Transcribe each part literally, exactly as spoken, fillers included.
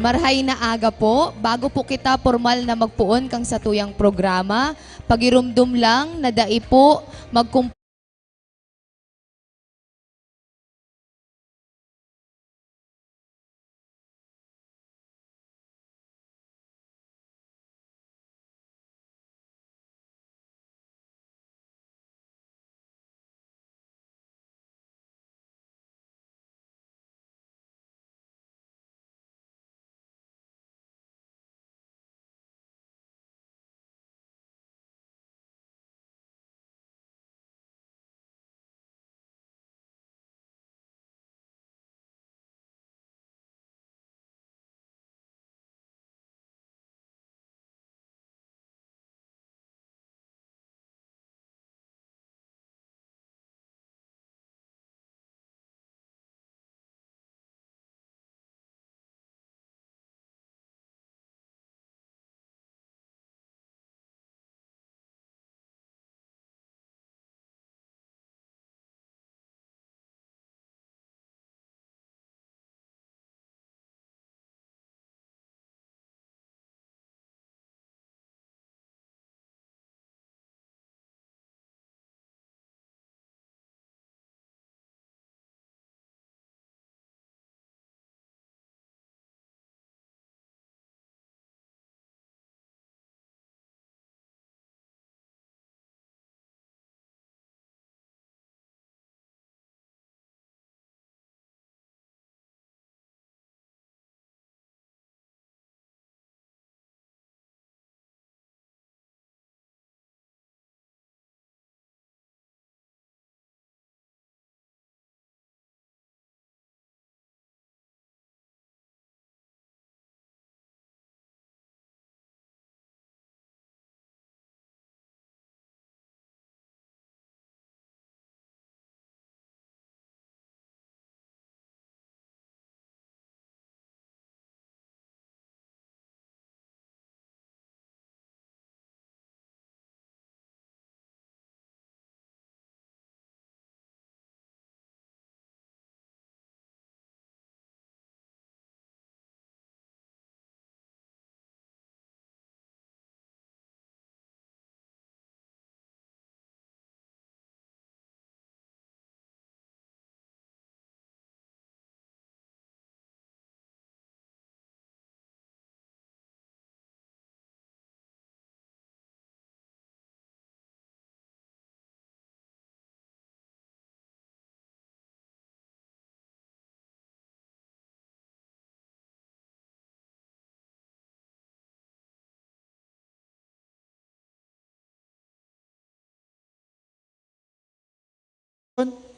Marhay na aga po. Bago po kita pormal na magpoon kan satuyang programa, pagiromdom lang na dai po magkum-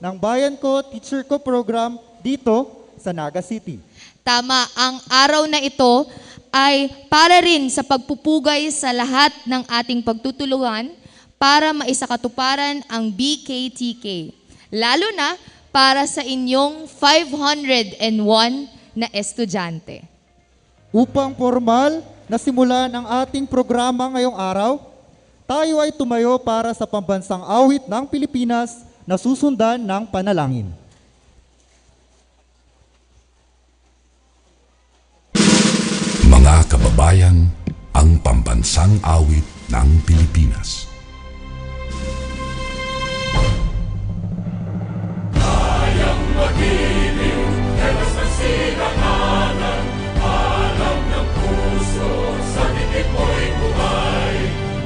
Ng Bayan Ko, Teacher Ko program dito sa Naga City. Tama, ang araw na ito ay para rin sa pagpupugay sa lahat ng ating pagtutulungan para maisakatuparan ang B K T K, lalo na para sa inyong five hundred and one na estudyante. Upang pormal na simulan ang ating programa ngayong araw, tayo ay tumayo para sa pambansang awit ng Pilipinas na susundan ng panalangin. Mga kababayan, ang pambansang awit ng Pilipinas. Kayang magiliw, helos na sinakanan, alam ng puso, sa dikit mo'y buhay.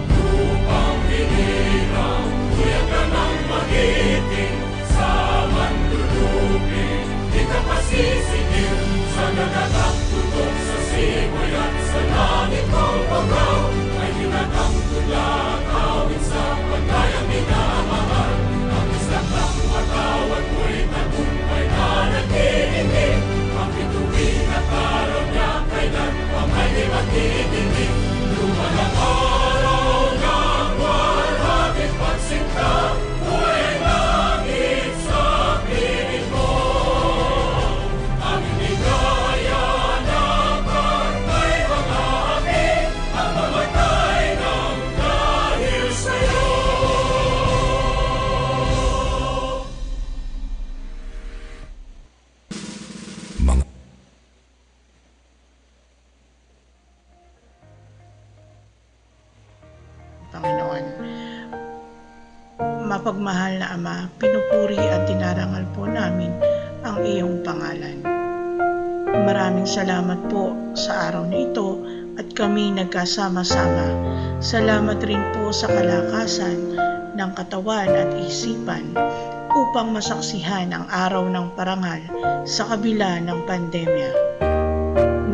Lupang hinirang, kuya ka ng magiting, sa manlulupi, di ka pasisigil, sa nagatak tutok sa simoy at sa langit mong pagaw, ay hinatang tulakaw. Mapagmahal na Ama, pinupuri at dinarangal po namin ang iyong pangalan. Maraming salamat po sa araw na ito at kami nagkasama-sama. Salamat rin po sa kalakasan ng katawan at isipan upang masaksihan ang araw ng parangal sa kabila ng pandemya.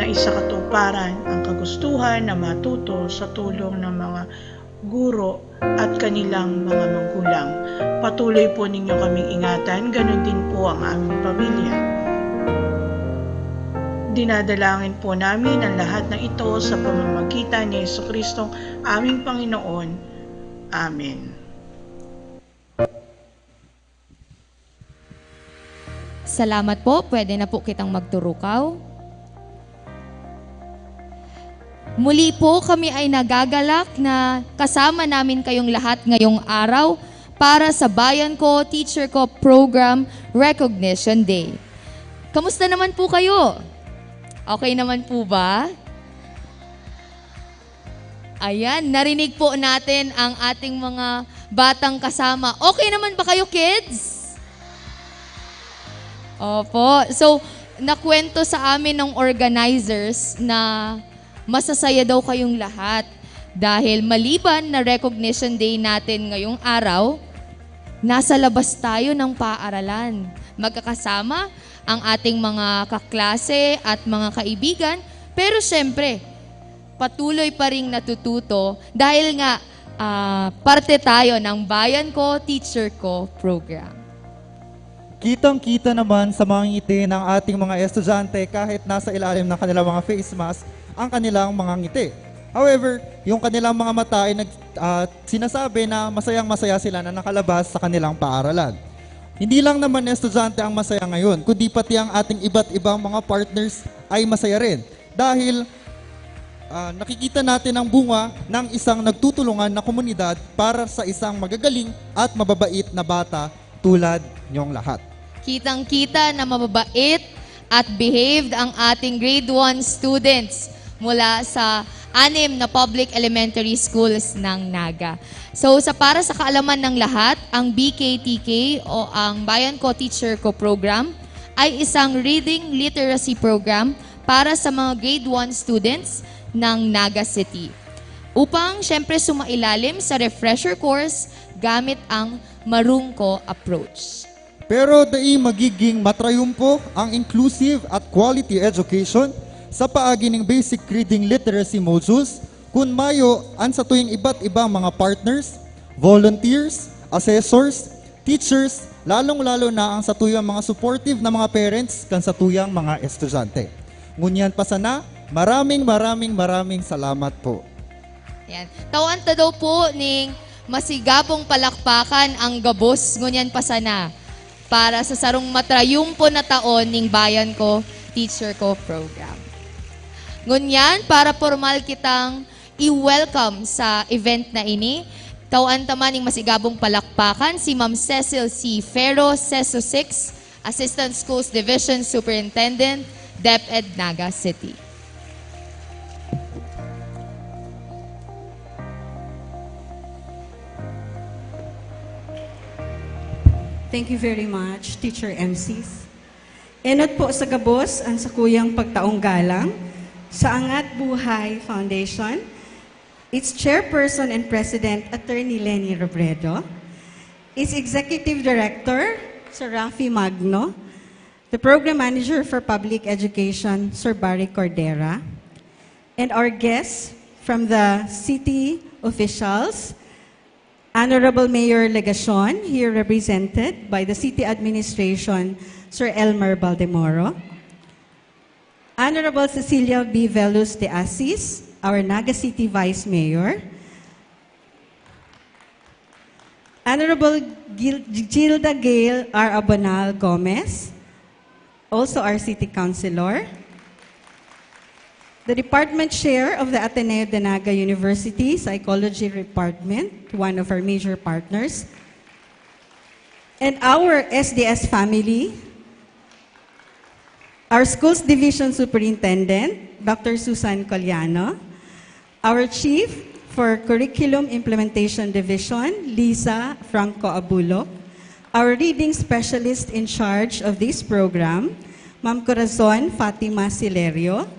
Naisakatuparan ang kagustuhan na matuto sa tulong ng mga guro at kanilang mga magulang. Patuloy po ninyo kaming ingatan, ganun din po ang aming pamilya. Dinadalangin po namin ang lahat na ito sa pamamagitan ni Jesucristong aming Panginoon. Amen. Salamat po. Pwede na po kitang magturukaw. Muli po, kami ay nagagalak na kasama namin kayong lahat ngayong araw para sa Bayan Ko, Teacher Ko Program Recognition Day. Kamusta naman po kayo? Okay naman po ba? Ayan, narinig po natin ang ating mga batang kasama. Okay naman ba kayo, kids? Opo. So, nakwento sa amin ng organizers na masasaya daw kayong lahat dahil maliban na recognition day natin ngayong araw, nasa labas tayo ng paaralan. Magkakasama ang ating mga kaklase at mga kaibigan, pero syempre, patuloy pa ring natututo dahil nga ah, parte tayo ng Bayan Ko, Teacher Ko program. Kitang-kita naman sa mga ngiti ng ating mga estudyante kahit nasa ilalim ng kanilang mga face mask ang kanilang mga ngiti. However, yung kanilang mga mata ay nag, ah, sinasabi na masayang-masaya sila na nakalabas sa kanilang paaralan. Hindi lang naman estudyante ang masaya ngayon, kundi pati ang ating iba't ibang mga partners ay masaya rin. Dahil ah, nakikita natin ang bunga ng isang nagtutulungan na komunidad para sa isang magagaling at mababait na bata tulad niyong lahat. Kitang-kita na mababait at behaved ang ating grade one students mula sa anim na public elementary schools ng Naga. So, sa para sa kaalaman ng lahat, ang B K T K o ang Bayan Ko Teacher Ko program ay isang reading literacy program para sa mga grade one students ng Naga City. Upang, syempre, sumailalim sa refresher course gamit ang Marungko approach. Pero dai magiging matrayumpo ang inclusive at quality education sa paagi ning basic reading literacy modules kun mayo an satuyang iba't ibang mga partners, volunteers, assessors, teachers, lalong-lalo na ang satuyang mga supportive na mga parents kan satuyang mga estudyante. Ngunyan pa sana, maraming, maraming, maraming salamat po. Yan. Tawan ta daw po ning masigabong palakpakan ang gabos ngunyan pa sana para sa sarong matrayumpo na taon ning Bayan Ko, Teacher Ko program. Ngunyan, para pormal kitang i-welcome sa event na ini, tawan ta man ning masigabong palakpakan si Ma'am Cecil C. Ferro, CESO six, Assistant Schools Division Superintendent, DepEd Naga City. Thank you very much, Teacher M Cs. Enot po sa gabos ang sakuyang pagtaong galang sa Angat Buhay Foundation, its chairperson and president, Attorney Leni Robredo, its executive director, Sir Rafi Magno, the program manager for public education, Sir Barry Cordera, and our guests from the city officials, Honorable Mayor Legacion, here represented by the city administration, Sir Elmer Baldemoro, Honorable Cecilia B. Velus de Asis, our Naga City Vice Mayor, Honorable Gil- Gilda Gail R. Abonal Gomez, also our City Councilor, the Department Chair of the Ateneo de Naga University Psychology Department, one of our major partners, and our S D S family, our Schools Division Superintendent, Doctor Susan Coliano, our Chief For Curriculum Implementation Division, Lisa Franco Abulo. Our reading specialist in charge of this program, Ma'am Corazon Fatima Silerio.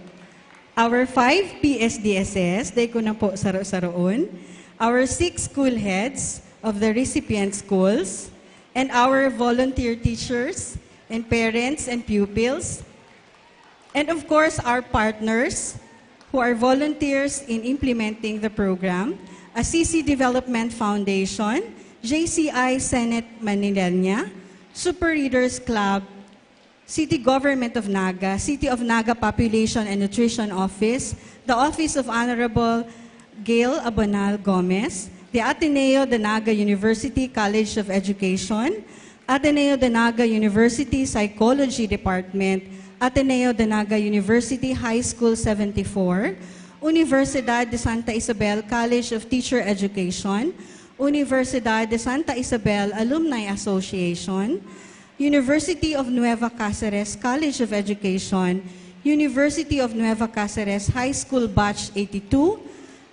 Our five P S D S S, dai ko na po saro-saroon. Our six school heads of the recipient schools, and our volunteer teachers and parents and pupils. And of course, our partners who are volunteers in implementing the program, Assisi Development Foundation, J C I Senate Manilena, Super Readers Club, City Government of Naga, City of Naga Population and Nutrition Office, the Office of Honorable Gail Abonal Gomez, the Ateneo de Naga University College of Education, Ateneo de Naga University Psychology Department, Ateneo de Naga University High School seventy-four, Universidad de Santa Isabel College of Teacher Education, Universidad de Santa Isabel Alumni Association, University of Nueva Caceres College of Education, University of Nueva Caceres High School Batch eighty-two,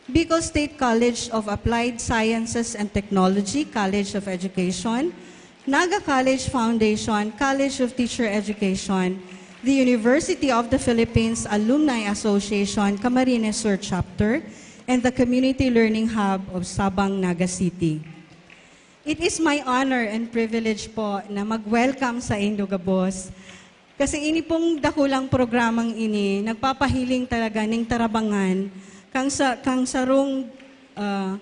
Bicol State College of Applied Sciences and Technology College of Education, Naga College Foundation College of Teacher Education, the University of the Philippines Alumni Association Camarines Sur Chapter, and the Community Learning Hub of Sabang, Naga City. It is my honor and privilege po na mag-welcome saindo gabos. Kasi ini pong dakulang programang ini, nagpapahiling talaga ning tarabangan kang sa, kang sarong, ah,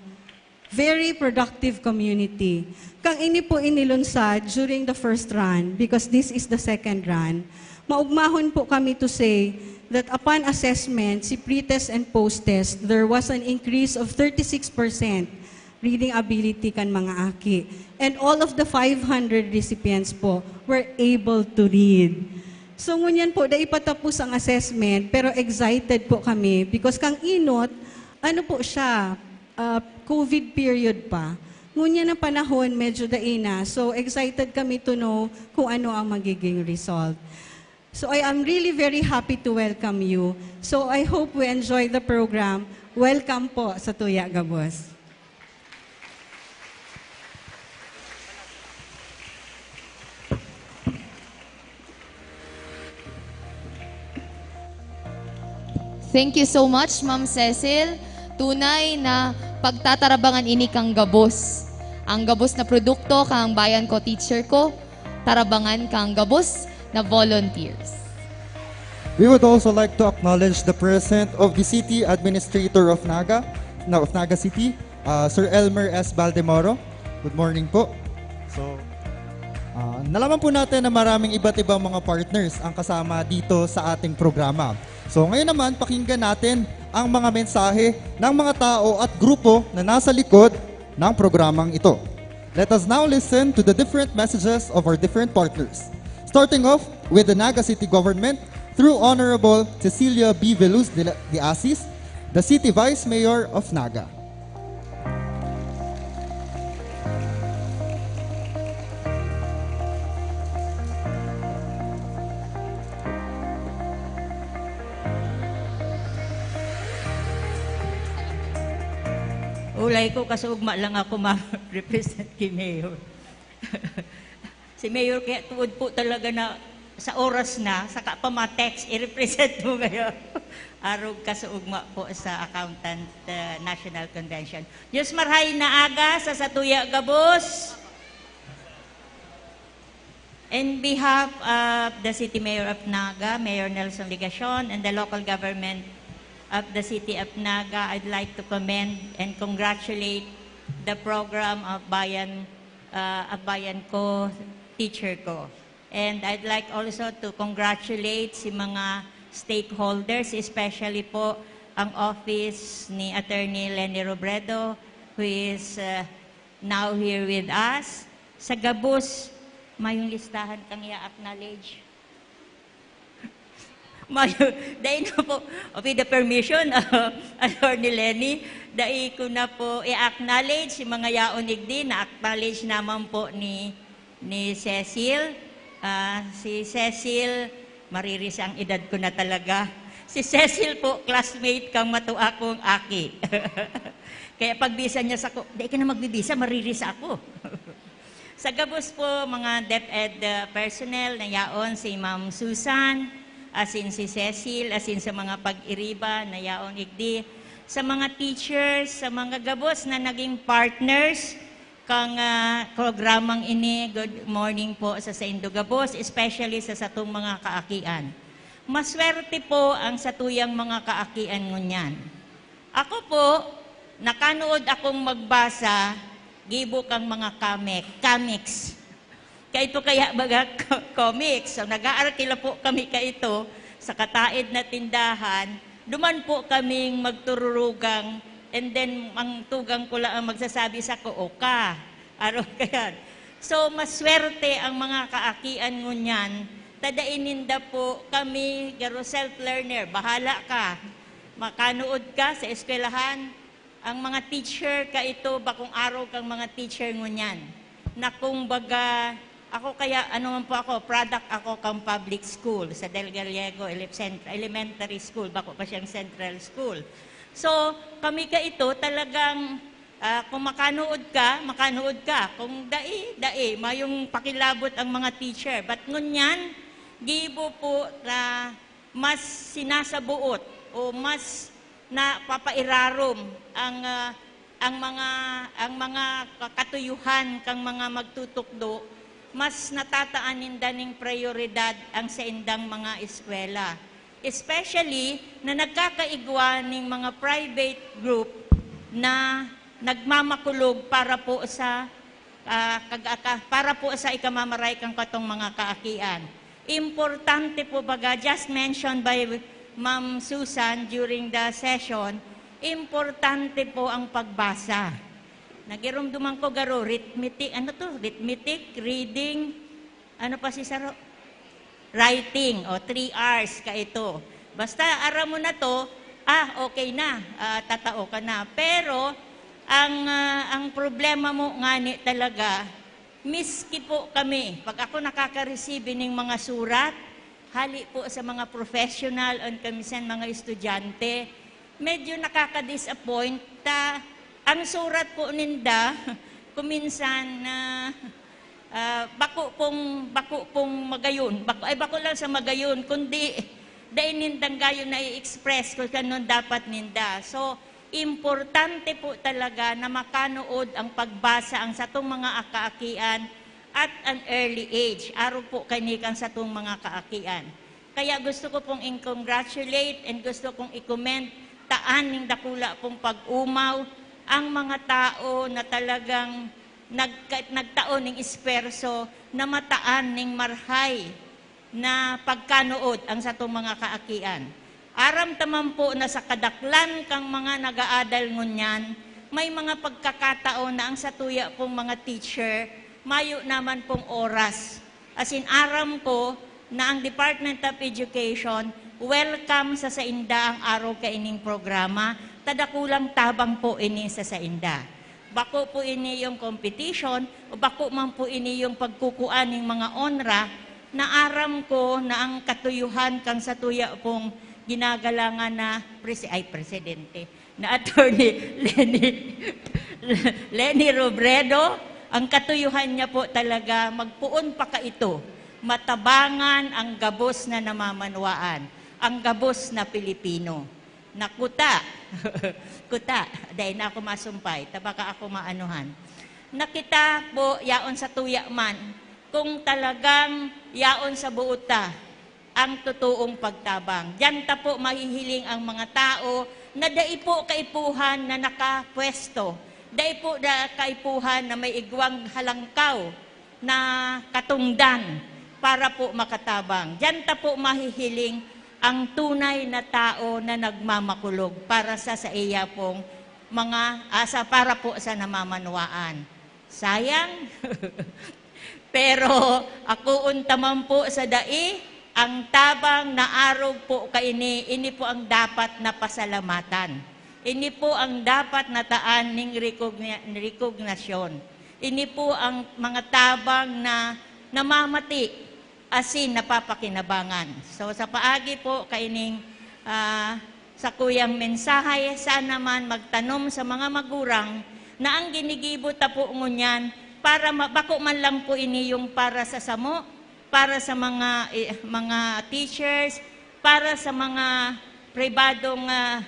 very productive community. Kang ini po inilunsad during the first run, because this is the second run, maugmahon po kami to say that upon assessment, si pre-test and post-test, there was an increase of thirty-six percent reading ability kan mga aki. And all of the five hundred recipients po were able to read. So, ngunyan po, dai pa tapos ang assessment, pero excited po kami because kang inot, ano po siya, ah, COVID period pa. Ngunyan na panahon, medyo dai na. So, excited kami to know kung ano ang magiging result. So, I am really very happy to welcome you. So, I hope we enjoy the program. Welcome po sa Tuya Gabos. Thank you so much, Ma'am Cecil. Tunay na pagtatarabangan ini kang gabos. Ang gabos na produkto kang Bayan Ko Teacher Ko, tarabangan kang gabos na volunteers. We would also like to acknowledge the presence of the City Administrator of Naga, no, of Naga City, uh, Sir Elmer S. Baldemoro. Good morning po. So, uh, nalaman po natin na maraming iba't ibang mga partners ang kasama dito sa ating programa. So, ngayon naman, pakinggan natin ang mga mensahe ng mga tao at grupo na nasa likod ng programang ito. Let us now listen to the different messages of our different partners. Starting off with the Naga City Government through Honorable Cecilia B. Veluz de, la, de Asis, the City Vice Mayor of Naga. Ulay ko, kasuugma lang ako ma-represent ki Mayor. Si Mayor, kaya tuod po talaga na sa oras na, saka pa ma-text, i-represent mo ngayon. Arog kasuugma po sa Accountant uh, National Convention. Diyos marhay na aga sa satuya gabos. In behalf of the City Mayor of Naga, Mayor Nelson Legacion, and the local government of the City of Naga, I'd like to commend and congratulate the program of Bayan, uh, of Bayan Ko, Teacher Ko. And I'd like also to congratulate si mga stakeholders, especially po ang office ni Attorney Leni Robredo, who is uh, now here with us. Sa gabos, mayong listahan kang i-acknowledge. Mayo, dai na po, with the permission of Attorney Leni, dai ko na po i-acknowledge si mga yaon igdi, na-acknowledge naman po ni, ni Cecil. Ah, si Cecil, mariris ang edad ko na talaga. Si Cecil po, classmate kang matua kong aki. Kaya pag bisa niya sako, "Dai ka na magbibisa, maririsa ako." Sa gabos po, mga DepEd, ah, personnel na yaon, si Ma'am Susan, asin si Cecil, asin sa mga pag-iriba na yaon igdi, sa mga teachers, sa mga gabos na naging partners kan, ah, programang ini, good morning po sa saindo gabos, especially sa satong mga kaakian. Maswerte po ang satuyang mga kaakian ngunyan. Ako po, nakanood akong magbasa, gibo kang mga comic, comics. Kaito kaya baga co-, comics. So, nag-aarkila po kami kaito sa kataed na tindahan. Duman po kaming magtururugang, and then ang tugang ko lang ang magsasabi sako, "O ka." Aro kayan. So, maswerte ang mga kaakian ngunyan, ta dai ninda po kami, garo self-learner, bahala ka. Makanood ka sa eskwelahan, ang mga teacher kaito, bakong arog kang mga teacher ngunyan. Na kumbaga, ako kaya, ano man po ako, product ako kang public school sa Del Gallego Ele-, Cent-, Elementary School, bako pa siyang Central School. So, kami kaito talagang, ah, kung makanood ka, makanood ka. Kung dai, dai. Mayong pakilabot ang mga teacher. But ngunyan, gibo po na mas sinasabuot o mas napapairarom ang, ah, ang mga, ang mga ka-, katuyuhan kang mga magtutukdo, mas natataan ninda ning prayoridad ang saindang mga eskwela. Especially na nagkakaigwa ning mga private group na nagmamakulog para po sa, ah, kag-, aka-, para po sa ikamamaray kan katong mga kaakian. Importante po baga, just mentioned by Ma'am Susan during the session, importante po ang pagbasa. Nagirumduman ko garo, arithmetic, ano to? Arithmetic, reading, ano pa si Saro? Writing, o three R's kaito. Basta aram mo na to, ah, okay na, ah, tatao ka na. Pero ang, ah, ang problema mo ngani talaga, miski po kami, pag ako nakaka-receive ning mga surat, hali po sa mga professional and kamisan mga estudyante, medyo nakaka-disappoint ta ang surat po ninda, kuminsan na, ah, bako pong, bako pong magayon. Bako, ay, bako lang sa magayon, kundi dai nindang gayon na-i-express kung ano dapat ninda. So, importante po talaga na makanood ang pagbasa ang satong mga kaakian at an early age, arog po kaini kan satong mga kaakian. Kaya gusto ko pong i-congratulate and gusto kong i-commend taan ning dakula pong pag-omaw ang mga tao na talagang nagka-, nagtao ning espuwerso na mataan ning marhay na pagkanood ang satong mga kaakian. Aram ta man po na sa kadaklan kang mga nag-aadal ngunyan, may mga pagkakataon na ang satuya pong mga teacher mayo naman pong oras. As in, aram ko na ang Department of Education welcome sa sainda ang arog kaining programa, ta dakulang tabang po ini sa sainda. Bako po ini yung competition, o bako man po ini yung pagkukuan ning mga onra, na aram ko na ang katuyuhan kan satuya pong ginagalangan na presi-, ay, presidente, na Attorney Leni, Leni Robredo, ang katuyuhan niya po talaga, magpoon pa kaito, matabangan ang gabos na namamanwaan, ang gabos na Pilipino. Nakuta. Kuta. Dai na ako masumpay. Ta baka ako maanuhan. Na kita po, yaon satuya man, kung talagang yaon sa buot ta ang totoong pagtabang. Diyan ta po mahihiling ang mga tao na dai po kaipuhan na nakapwesto. Dai po da-, kaipuhan na may igwang halangkaw na katungdan para po makatabang. Diyan ta po mahihiling ang tunay na tao na nagmamakulog para sa, sa iya pong mga, ah, sa, para po sa namamanwaan. Sayang. Pero akoon ta man po sa dai, ang tabang na arog po kaini, ini po ang dapat na pasalamatan. Ini po ang dapat na taan ning recogni-, recognition. Ini po ang mga tabang na namamati asin napapakinabangan. So, sa paagi po kaining, ah, Sakuyang mensahe, sana man magtanom sa mga magurang na ang ginigibo ta po ngunyan para ma-, bako man lang po ini yung para sa samo, para sa mga, eh, mga teachers, para sa mga pribadong, ah,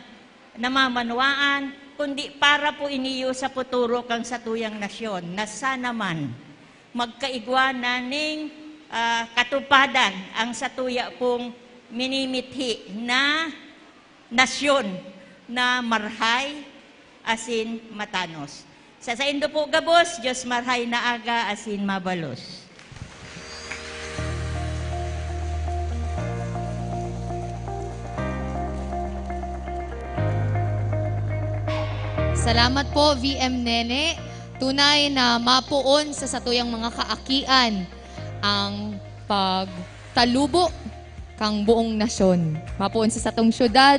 namamanwaan, kundi para po iniyo sa futuro kan satuyang nasyon, na sana man magkaigwa na ning, ah, katupadan ang satuya pong minimithi na nasyon na marhay asin matanos. Sa saindo po gabos, Diyos marhay na aga asin mabalos. Salamat po, V M Nene. Tunay na mapoon sa satuyang mga kaakian ang pagtalubo kang buong nasyon. Mapoon sa satong syudad,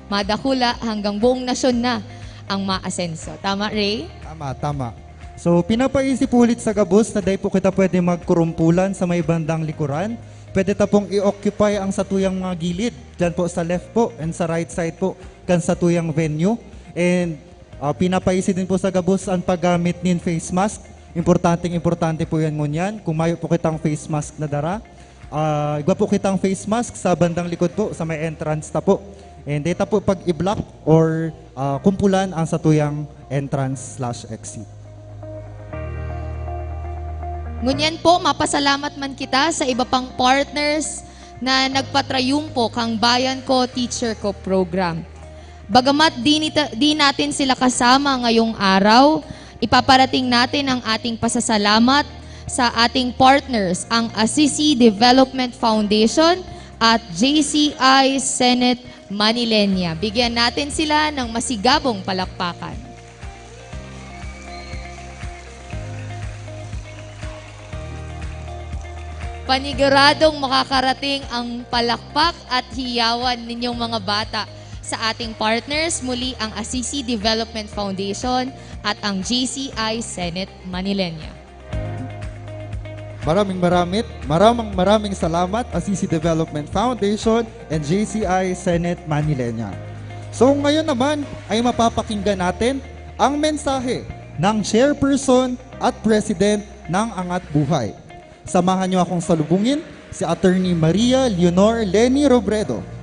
madakula, hanggang buong nasyon na ang maasenso. Tama, Ray? Tama, tama. So, pinapaisip ulit sa gabos na dai po kita pwede magkurumpulan sa may bandang likuran. Pwede ta pong i-occupy ang satuyang mga gilid, dyan po sa left po and sa right side po, kan satuyang venue. And ah, pinapaisi din po sa gabos ang paggamit nin face mask. Importanteng importante po yan ngunyan. Kung mayo po kitang face mask na dara, ah, igwa po kitang face mask sa bandang likod po, sa may entrance ta po. And data po pag i-block or ah, kumpulan ang satuyang entrance slash exit. Ngunyan po, mapasalamat man kita sa iba pang partners na nagpatrayumpo kang Bayan Ko, Teacher Ko program. Bagamat di, nita, di natin sila kasama ngayong araw, ipaparating natin ang ating pasasalamat sa ating partners, ang Assisi Development Foundation at J C I Senate Manilenia. Bigyan natin sila ng masigabong palakpakan. Paniguradong makakarating ang palakpak at hiyawan ninyong mga bata sa ating partners, muli ang Assisi Development Foundation at ang J C I Senate Manilenia. Maraming maramit, maraming maraming salamat, Assisi Development Foundation and J C I Senate Manilenia. So ngayon naman ay mapapakinggan natin ang mensahe ng Chairperson at President ng Angat Buhay. Samahan niyo akong salubungin si Attorney Maria Leonor Leni Robredo.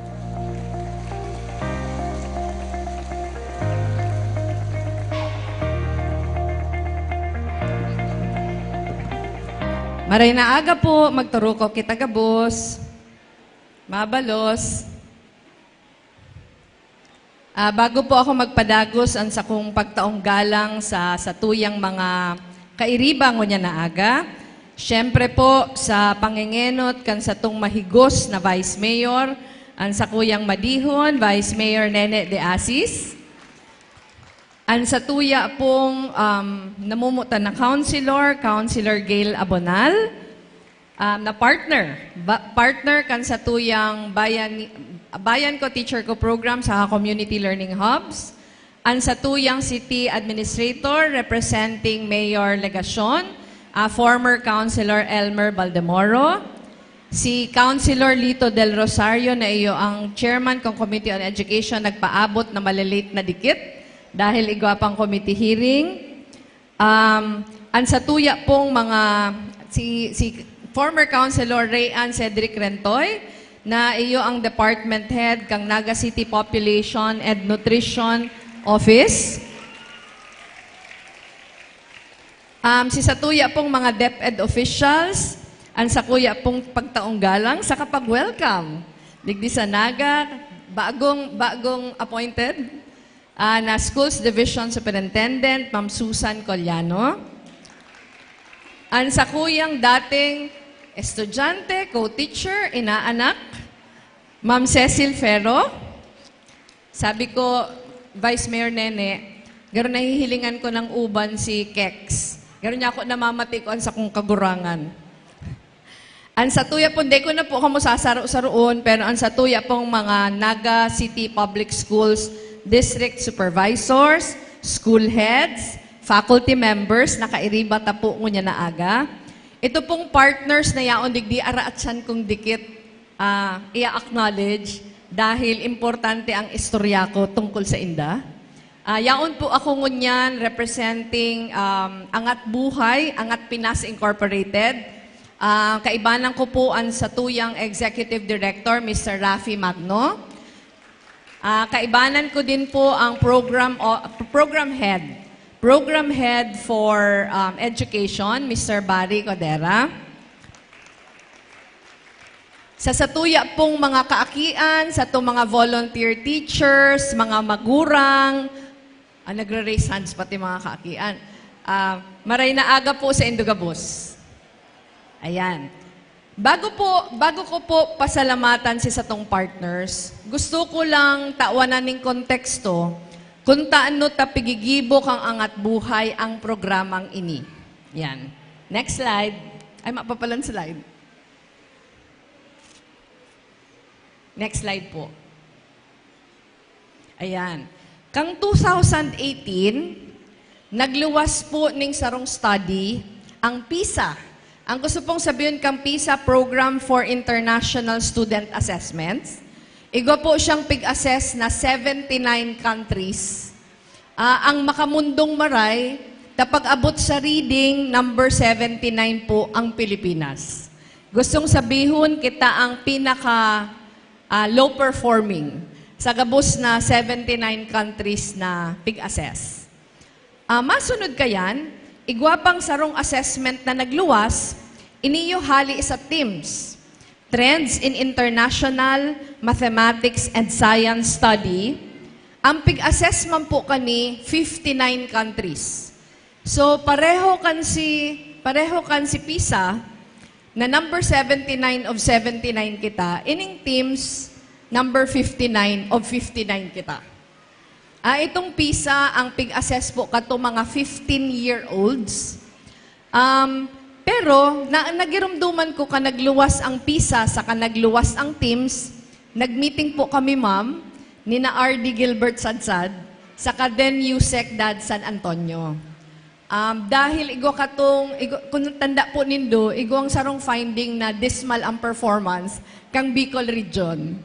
Maray na aga po, magturuko kita gabos. Mabalos. Ah, bago po ako magpadagos ang sakong pagtaong galang sa satuyang mga kairiba ngunyan na aga, siyempre po sa pangengenot kan satong mahigos na Vice Mayor, ang sakuyang madihon, Vice Mayor Nene de Asis, ang satuya pong um, namumutan na councilor, Councilor Gail Abonal, um, na partner, ba, partner kan satuyang Bayan, Bayan Ko Teacher Ko program sa Community Learning Hubs, ang satuyang City Administrator representing Mayor Legacion, ah, former Councilor Elmer Baldemoro, si Councilor Lito Del Rosario na iyo ang chairman kong Committee on Education nagpaabot na malilate na dikit dahil igwa pang committee hearing. Um, ang satuya pong mga, si, si former Councilor Ray Ann Cedric Rentoy, na iyo ang department head kang Naga City Population and Nutrition Office. Um, si satuya pong mga DepEd officials, ang sakuya pong pagtaong galang sa kapag-welcome. Digdi sa Naga, bagong, bagong appointed. Ah, na Schools Division Superintendent, Ma'am Susan Coliano. Ang sakuyang dating estudyante, co-teacher, inaanak, Ma'am Cecil Ferro. Sabi ko, Vice Mayor Nene, garo nahihilingan ko ng uban si Kex. Garo niya ako namamati ko ang sakong kagurangan. Ang satuya po, hindi ko na po kamo sasaro-saroon, pero ang satuya pong mga Naga City Public Schools District Supervisors, School Heads, Faculty Members, nakairiba ta po ngunyan na aga. Ito pong partners na yaon digdi, araatsan kong dikit, ah, i-acknowledge. Dahil importante ang istorya ko tungkol sa inda. Ah, yaon po ako ngunyan representing, um, Angat Buhay, Angat Pinas Incorporated. Ah, kaibanan ko po ang satuyang Executive Director, Mister Rafi Magno. Ah, kaibanan ko din po ang program o, program head, program head for, um, education, Mister Barry Codera. Sa satuya pong mga kaakian, sa itong mga volunteer teachers, mga magurang, ah, nagre-raise hands pati mga kaakian. Ah, maray na aga po sa indo gabos. Ayan. Bago po, bago ko po pasalamatan si satong partners, gusto ko lang tawanan ning konteksto kung taano ta pigigibo kan Angat Buhay ang programang ini. Yan. Next slide. Ay, mapapalan slide. Next slide po. Ayan. Kan two thousand eighteen, nagluwas po ning sarong study ang PISA. Ang gusto pong sabihin kang PISA, Program for International Student Assessments. Igwa po siyang pig-assess na seventy-nine countries. Ah, ang makamundong maray, ta pag-abot sa reading, number seventy-nine po ang Pilipinas. Gustong sabihon, kita ang pinaka, ah, low performing sa gabos na seventy-nine countries na pig-assess. Ah, masunod kayan, igwa pang sarong assessment na nagluwas, iniyo hali sa TIMSS, Trends in International Mathematics and Science Study. Ang pig-assess man po kani, fifty-nine countries. So, pareho kan si, pareho kan si PISA, na number seventy-nine of seventy-nine kita, ining TIMSS, number fifty-nine of fifty-nine kita. Ah, itong PISA, ang pig-assess po kato mga fifteen-year-olds. Um, pero na, nagirumduman ko kan nagluwas ang PISA saka nagluwas ang TIMSS, nag-meeting po kami, ma'am, nina R D Gilbert Sadsad, saka then USEC Dad San Antonio. Um, dahil igwa katong, igwa, kung tanda po nindo, igwang sarong finding na dismal ang performance kang Bicol Region.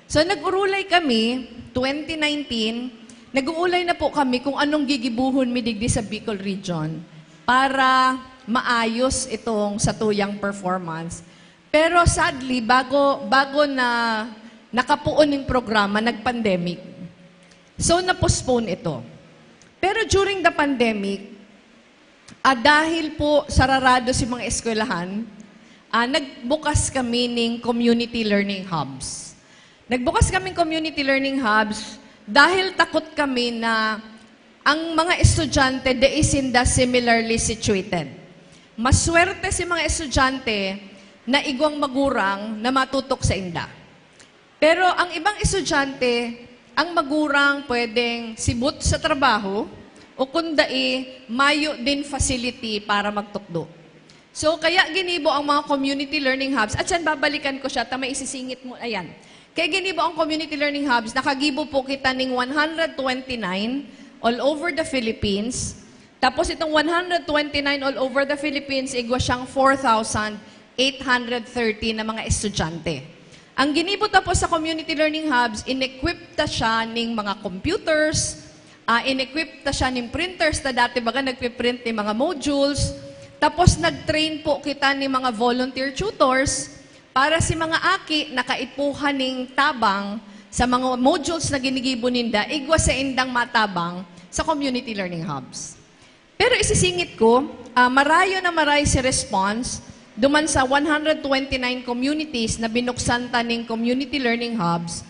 So, nag-urulay kami, twenty nineteen, nag-uulay na po kami kung anong gigibuhon mi digdi sa Bicol Region para maayos itong satuyang performance. Pero sadly, bago, bago na nakapoon yung programa, nag-pandemic. So, na-postpone ito. Pero during the pandemic, ah, dahil po sararado si mga eskwelahan, ah, nagbukas kami ning community learning hubs. Nagbukas kaming community learning hubs dahil takot kami na ang mga estudyante dai sinda similarly situated. Maswerte si mga estudyante na igwang magurang na matutok sa inda. Pero ang ibang estudyante, ang magurang pwedeng sibot sa trabaho o kung dai, mayo din facility para magtukdo. So, kaya ginibo ang mga community learning hubs. At yan, babalikan ko siya, ta may isisingit mo, ayan. Kaya ginibo ang community learning hubs, nakagibo po kita ning one hundred twenty-nine all over the Philippines. Tapos itong one hundred twenty-nine all over the Philippines, igwa siyang four thousand eight hundred thirty na mga estudyante. Ang ginibo tapos sa community learning hubs, in-equip ta siya ning mga computers, ah, in-equip ta siya ning printers, ta dati baga nagpiprint ning mga modules. Tapos nag-train po kita ning mga volunteer tutors para si mga aki na kaipuhan ning tabang sa mga modules na ginigibo ninda, igwa sa indang matabang sa community learning hubs. Pero isisingit ko, ah, marayo na maray si response duman sa one hundred twenty-nine communities na binuksan ta ning community learning hubs.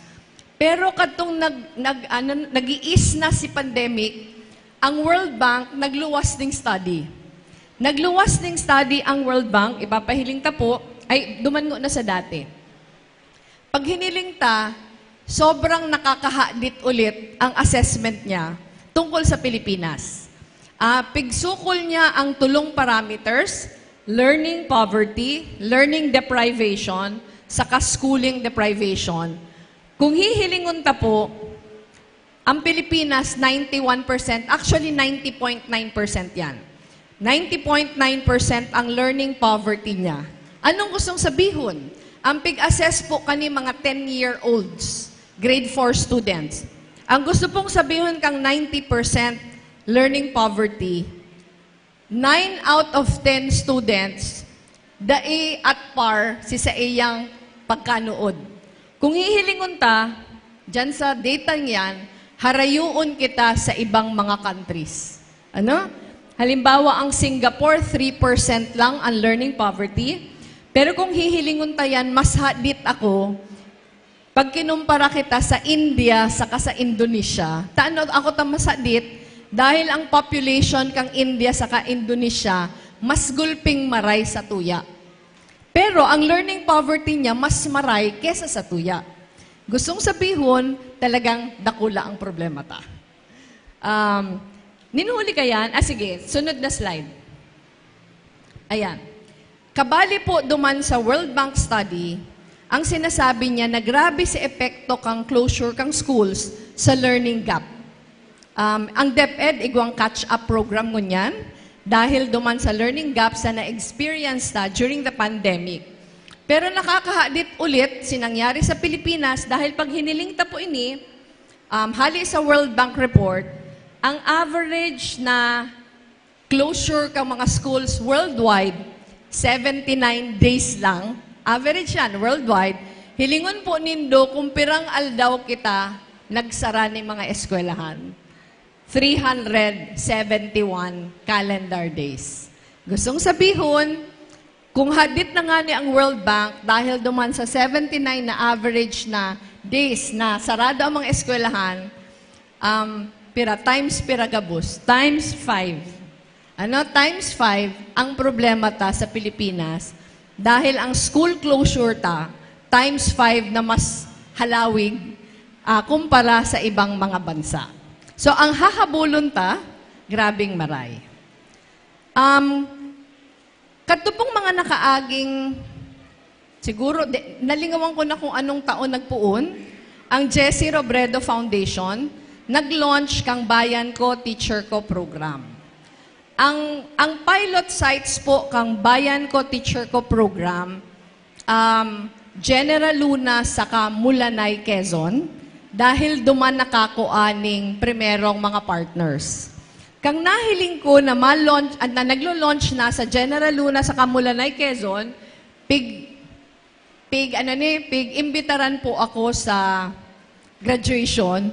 Pero kadtong nag-, nag-, ano, nag-iis na si pandemic, ang World Bank nagluwas ning study. Nagluwas ning study ang World Bank, ipapahiling ta po, ay, duman ngo na sa dati. Pag hiniling ta, sobrang nakakahadit ulit ang assessment niya tungkol sa Pilipinas. Ah, pigsukol niya ang tulong parameters, learning poverty, learning deprivation, saka schooling deprivation. Kung hihilingon ta po, ang Pilipinas, ninety-one percent, actually ninety point nine percent yan. Ninety point nine percent ang learning poverty niya. Anong gustong sabihon? Ang pig-assess po kani mga ten-year-olds. Grade four students. Ang gusto pong sabihon kang ninety percent learning poverty, nine out of ten students dai at par si saiyang pagkanuod. Kung hihilingon ta, dyan sa data niyan, harayoon kita sa ibang mga countries. Ano? Halimbawa, ang Singapore, three percent lang ang learning poverty. Pero kung hihilingon ta yan, mas hadit ako pag kinumpara kita sa India saka sa Indonesia. Tano ako ta mas hadit? Dahil ang population kang India saka Indonesia mas gulping maray sa tuya. Pero ang learning poverty niya mas maray kesa sa tuya. Gustong sabihon, talagang dakula ang problema ta. Um, ninhuli ka yan? Ah, sige. Sunod na slide. Ayan. Kabali po duman sa World Bank study, ang sinasabi niya na grabe si epekto kang closure kang schools sa learning gap. Um, ang DepEd igwang catch-up program ngunyan dahil duman sa learning gap sa na-experience ta during the pandemic. Pero nakakahadit ulit si nangyari sa Pilipinas dahil pag hiniling ta po ini, um, hali sa World Bank report, ang average na closure kang mga schools worldwide, seventy-nine days lang. Average yan, worldwide. Hilingon po nindo kung pirang aldaw kita nagsara ning mga eskwelahan. Three hundred seventy-one calendar days. Gustong sabihon, kung hadit na ngani ang World Bank, dahil duman sa seventy-nine na average na days na sarado ang mga eskwelahan, um, pira times pira gabos? Times five. Ano? Times five ang problema ta sa Pilipinas dahil ang school closure ta times five na mas halawig, ah, kumpara sa ibang mga bansa. So, ang hahabulon ta, grabing maray. Um, kadto pong mga nakaaging, siguro, de, nalingawan ko na kung anong taon nagpoon, ang Jessie Robredo Foundation nag-launch kang Bayan Ko, Teacher Ko program. Ang, ang pilot sites po kang Bayan Ko, Teacher Ko program, um, General Luna saka Mulanay, Quezon, dahil duman nakakua ning primerong mga partners. Kang nahiling ko na ma-launch, at na naglo-launch na sa General Luna saka Mulanay, Quezon, pig, pig, ano ni, pig-imbitaran po ako sa graduation.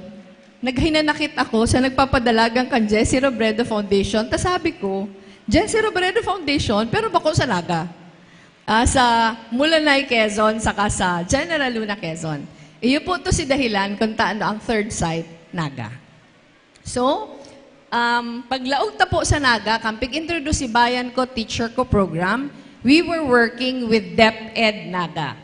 Naghinanakit ako sa nagpapadalagan kan Jessie Robredo Foundation. Ta sabi ko, "Jessie Robredo Foundation, pero bako sa Naga." Ah, sa Mulanay, Quezon, saka sa General Luna, Quezon. Iyo po to si dahilan kung taano ang third site, Naga. So, um, paglaog ta po sa Naga, kan pig-introduce si Bayan Ko, Teacher Ko program, we were working with DepEd Naga.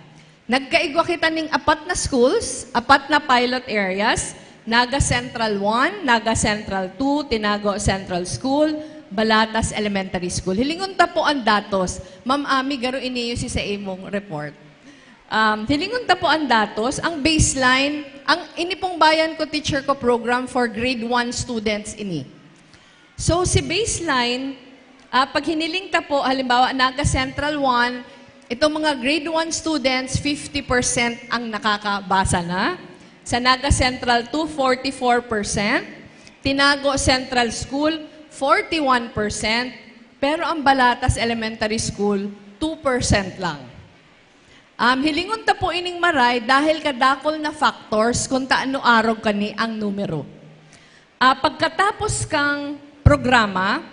Nagkaigwa kita ning apat na schools, apat na pilot areas, Naga Central one, Naga Central two, Tinago Central School, Balatas Elementary School. Hilingon ta po ang datos. Ma'am Ami, garo ini iyo si sa imong report. Um, hilingon ta po ang datos, ang baseline, ang ini pong Bayan Ko, Teacher Ko program for grade one students ini. So, si baseline, ah, pag hiniling ta po, halimbawa, Naga Central one, itong mga grade one students, fifty percent ang nakakabasa na. Sa Naga Central two, forty-four percent. Tinago Central School, forty-one percent. Pero ang Balatas Elementary School, two percent lang. Um, hilingon ta po ining maray dahil kadakol na factors kung taano arog kani ang numero. Ah, pagkatapos kang programa,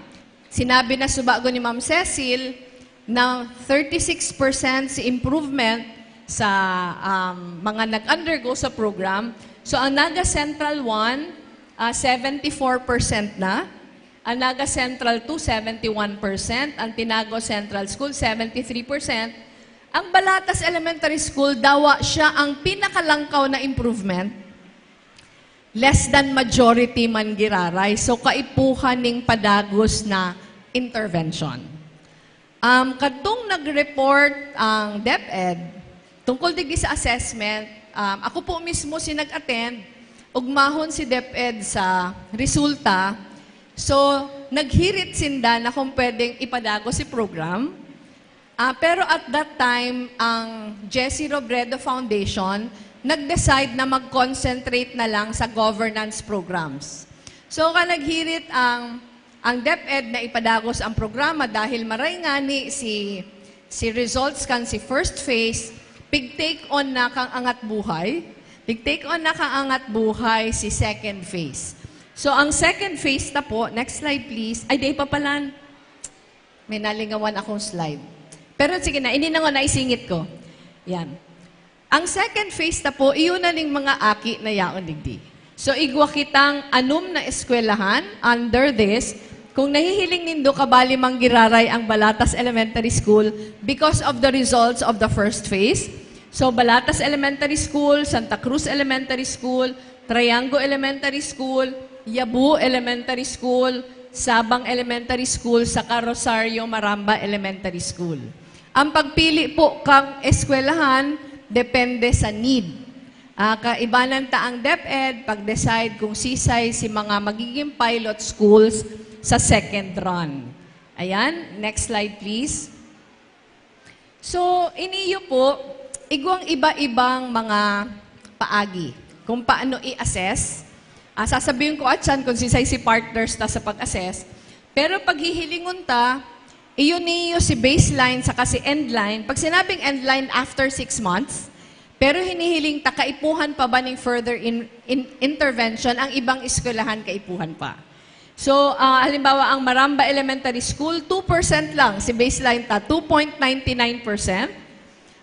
sinabi na subago ni Ma'am Cecil na thirty-six percent si improvement sa, um, mga nag-undergo sa program. So, ang Naga Central one, ah, seventy-four percent na. Ang Naga Central two, seventy-one percent. Ang Tinago Central School, seventy-three percent. Ang Balatas Elementary School, dawa siya ang pinakalangkaw na improvement. Less than majority man giraray. So, kaipuhan ning padagos na intervention. Um, kadtong nag-report ang DepEd tungkol digdi sa assessment, um, ako po mismo si nag-attend, ugmahon si DepEd sa resulta. So, naghirit sinda na kung pwedeng ipadagos si program. Ah, pero at that time, ang Jessie Robredo Foundation nag-decide na mag-concentrate na lang sa governance programs. So, kan naghirit ang, ang DepEd na ipadagos ang programa dahil maray ngani si, si results kan si first phase, pig-take on na kang Angat Buhay, pig-take on na kang Angat Buhay si second phase. So, ang second phase na po, next slide please. Ay, di pa pala. May nalingawan akong slide. Pero sige na, ini na nga naisingit ko. Yan. Ang second phase na po, iyon na ning mga aki na yaon digdi. So, igwa kitang anom na eskwelahan under this. Kung nahihiling nindo, kabali manggiraray ang Balatas Elementary School because of the results of the first phase. So, Balatas Elementary School, Santa Cruz Elementary School, Triango Elementary School, Yabu Elementary School, Sabang Elementary School, saka Rosario Maramba Elementary School. Ang pagpili po kang eskwelahan depende sa need. Ah, kaibanan ta ang DepEd pag-decide kung sisay si mga magiging pilot schools sa second run. Ayan, next slide please. So, iniyo po, igwang iba-ibang mga paagi kung paano i-assess. Ah, sasabihin ko atyan kung sisay si partners ta sa pag-assess. Pero paghihilingon ta, iyo niyo si baseline saka si endline. Pag sinabing endline, after six months, pero hinihiling ta, kaipuhan pa ba ning further in, in, intervention? Ang ibang eskwelahan, kaipuhan pa. So, ah, halimbawa, ang Maramba Elementary School, two percent lang si baseline ta, two point nine nine percent.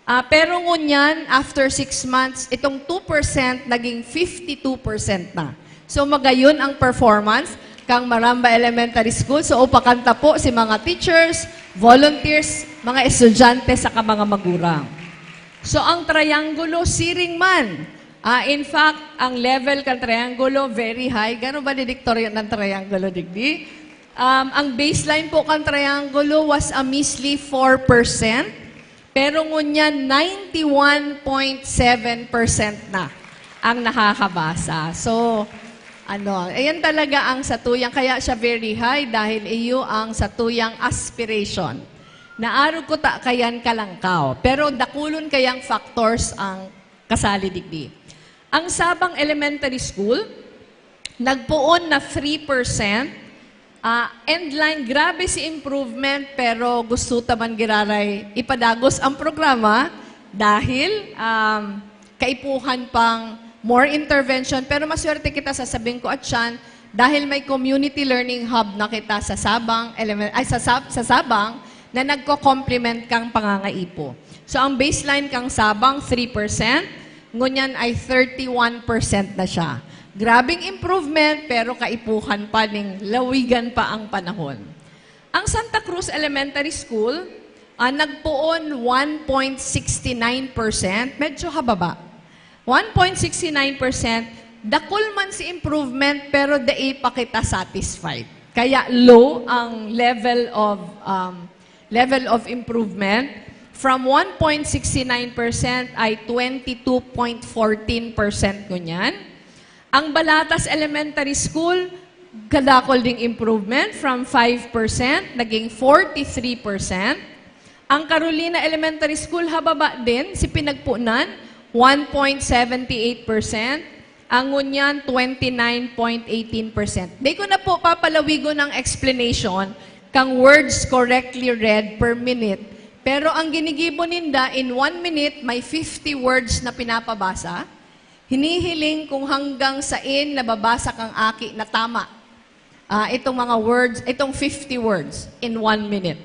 Ah, pero ngunyan, after six months, itong two percent naging fifty two percent na. So, magayon ang performance kang Maramba Elementary School. So, upakan ta po si mga teachers, volunteers, mga estudyante, saka mga magurang. So, ang triangulo, siring man. Ah, in fact, ang level kan triangulo, very high. Gano ba didiktoryo ng triangulo digdi? Um, ang baseline po kan triangulo was a measly four percent, pero ngunyan ninety one point seven percent na ang nakakabasa. So, ano, ayan talaga ang satuyang, kaya siya very high dahil iyo ang satuyang aspiration. Naarog ko ta kayan kalangkaw, pero dakulon kayang factors ang kasali digdi. Ang Sabang Elementary School, nagpoon na three percent. Ah, endline, grabe si improvement, pero gusto ta man giraray ipadagos ang programa dahil, um, kaipuhan pang more intervention. Pero maswerte kita, sasabihin ko atyan, dahil may community learning hub na kita sa Sabang, elemen-, ay, sa Sab-, sa Sabang na nagko-complement kang pangangaipo. So, ang baseline kang Sabang, three percent, ngunyan ay thirty one percent na siya. Grabing improvement, pero kaipuhan pa ning lawigan pa ang panahon. Ang Santa Cruz Elementary School, ah, nagpoon one point six nine percent, medyo hababa. One point six nine percent, dakul man si improvement, pero dai pa kita satisfied. Kaya low ang level of, um, level of improvement. From one point six nine percent ay twenty two point fourteen percent ngunyan. Ang Balatas Elementary School, kadakol ding improvement, from five percent, naging forty three percent. Ang Carolina Elementary School, hababa din si pinagpunan, one point seventy eight percent. Ang ngunyan, twenty nine point eighteen percent. Di ko na po papalawigon ang explanation kang words correctly read per minute. Pero ang ginigibo ninda, in one minute, may fifty words na pinapabasa. Hinihiling kung hanggang sain nababasa kang aki na tama. Ah, itong mga words, itong fifty words in one minute.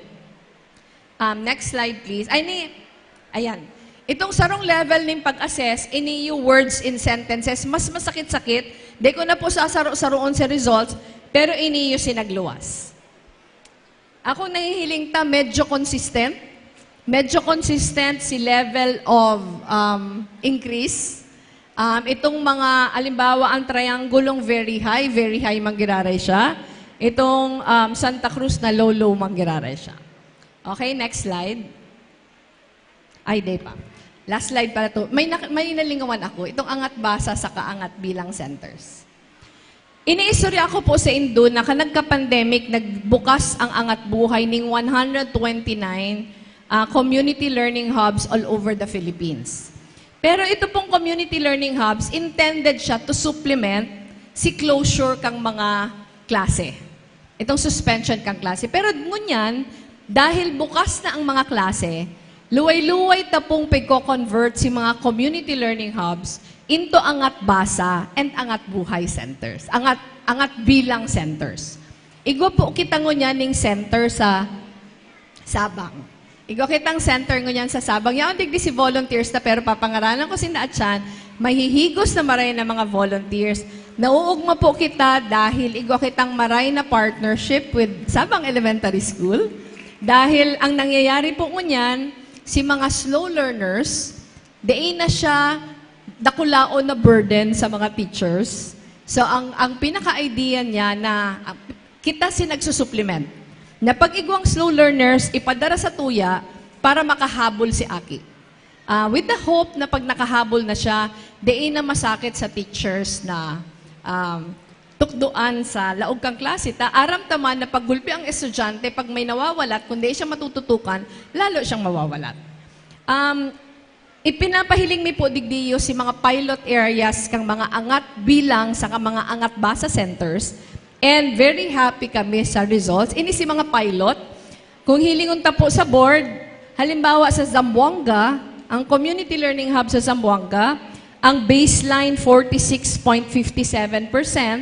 Um, next slide, please. Ay, ni, ayan. Itong sarong level ning pag-assess, iniyo words in sentences, mas masakit-sakit. Di ko na po sasaro-saroon sa results, pero iniyo sinagluwas. Ako nahihiling ta, medyo consistent. Medyo consistent si level of, um, increase. Um, itong mga, alimbawa, ang triangulong very high, very high manggiraray siya. Itong, um, Santa Cruz na low, low manggiraray siya. Okay, next slide. Ay, di pa. Last slide pala to. May, na, may nalingawan ako. Itong Angat Basa sa Kaangat Bilang Centers. Iniistorya ko po sa indo na kan nagka-pandemic, nagbukas ang Angat Buhay ning one hundred twenty nine, ah, community learning hubs all over the Philippines. Pero ito pong community learning hubs, intended siya to supplement si closure kang mga klase. Itong suspension kang klase. Pero ngunyan, dahil bukas na ang mga klase, luway-luway ta pong pagko-convert si mga community learning hubs into Angat Basa and Angat Buhay centers. Angat, Angat Bilang centers. Igwa po kita ngunyan ning center sa Sabang. Igwa kitang center ngunyan sa Sabang. Yaon digdi si volunteers ta, pero papangaranan ko sinda atyan, mahihigos na maray na mga volunteers. Nauugma po kita dahil igwa kitang maray na partnership with Sabang Elementary School. Dahil ang nangyayari po ngunyan, si mga slow learners, dai na siya dakulaon na burden sa mga teachers. So, ang, ang pinaka-idea niya na, ah, kita si nagsusupplement. Na pag igwang slow learners, ipadara sa tuya para makahabol si aki. Ah, with the hope na pag nakahabol na siya, dai na masakit sa teachers na, um, tukdoan sa laog kang klase. Ta, aram ta man na paggulpi ang estudyante, pag may nawawalat, kung dai siya matututukan, lalo siyang mawawalat. Um, ipinapahiling mi po digdiyo si mga pilot areas kang mga Angat Bilang saka mga Angat Basa centers. And very happy kami sa results. Ini si mga pilot. Kung hilingon ta po sa board, halimbawa sa Zamboanga, ang Community Learning Hub sa Zamboanga, ang baseline forty-six point fifty-seven percent,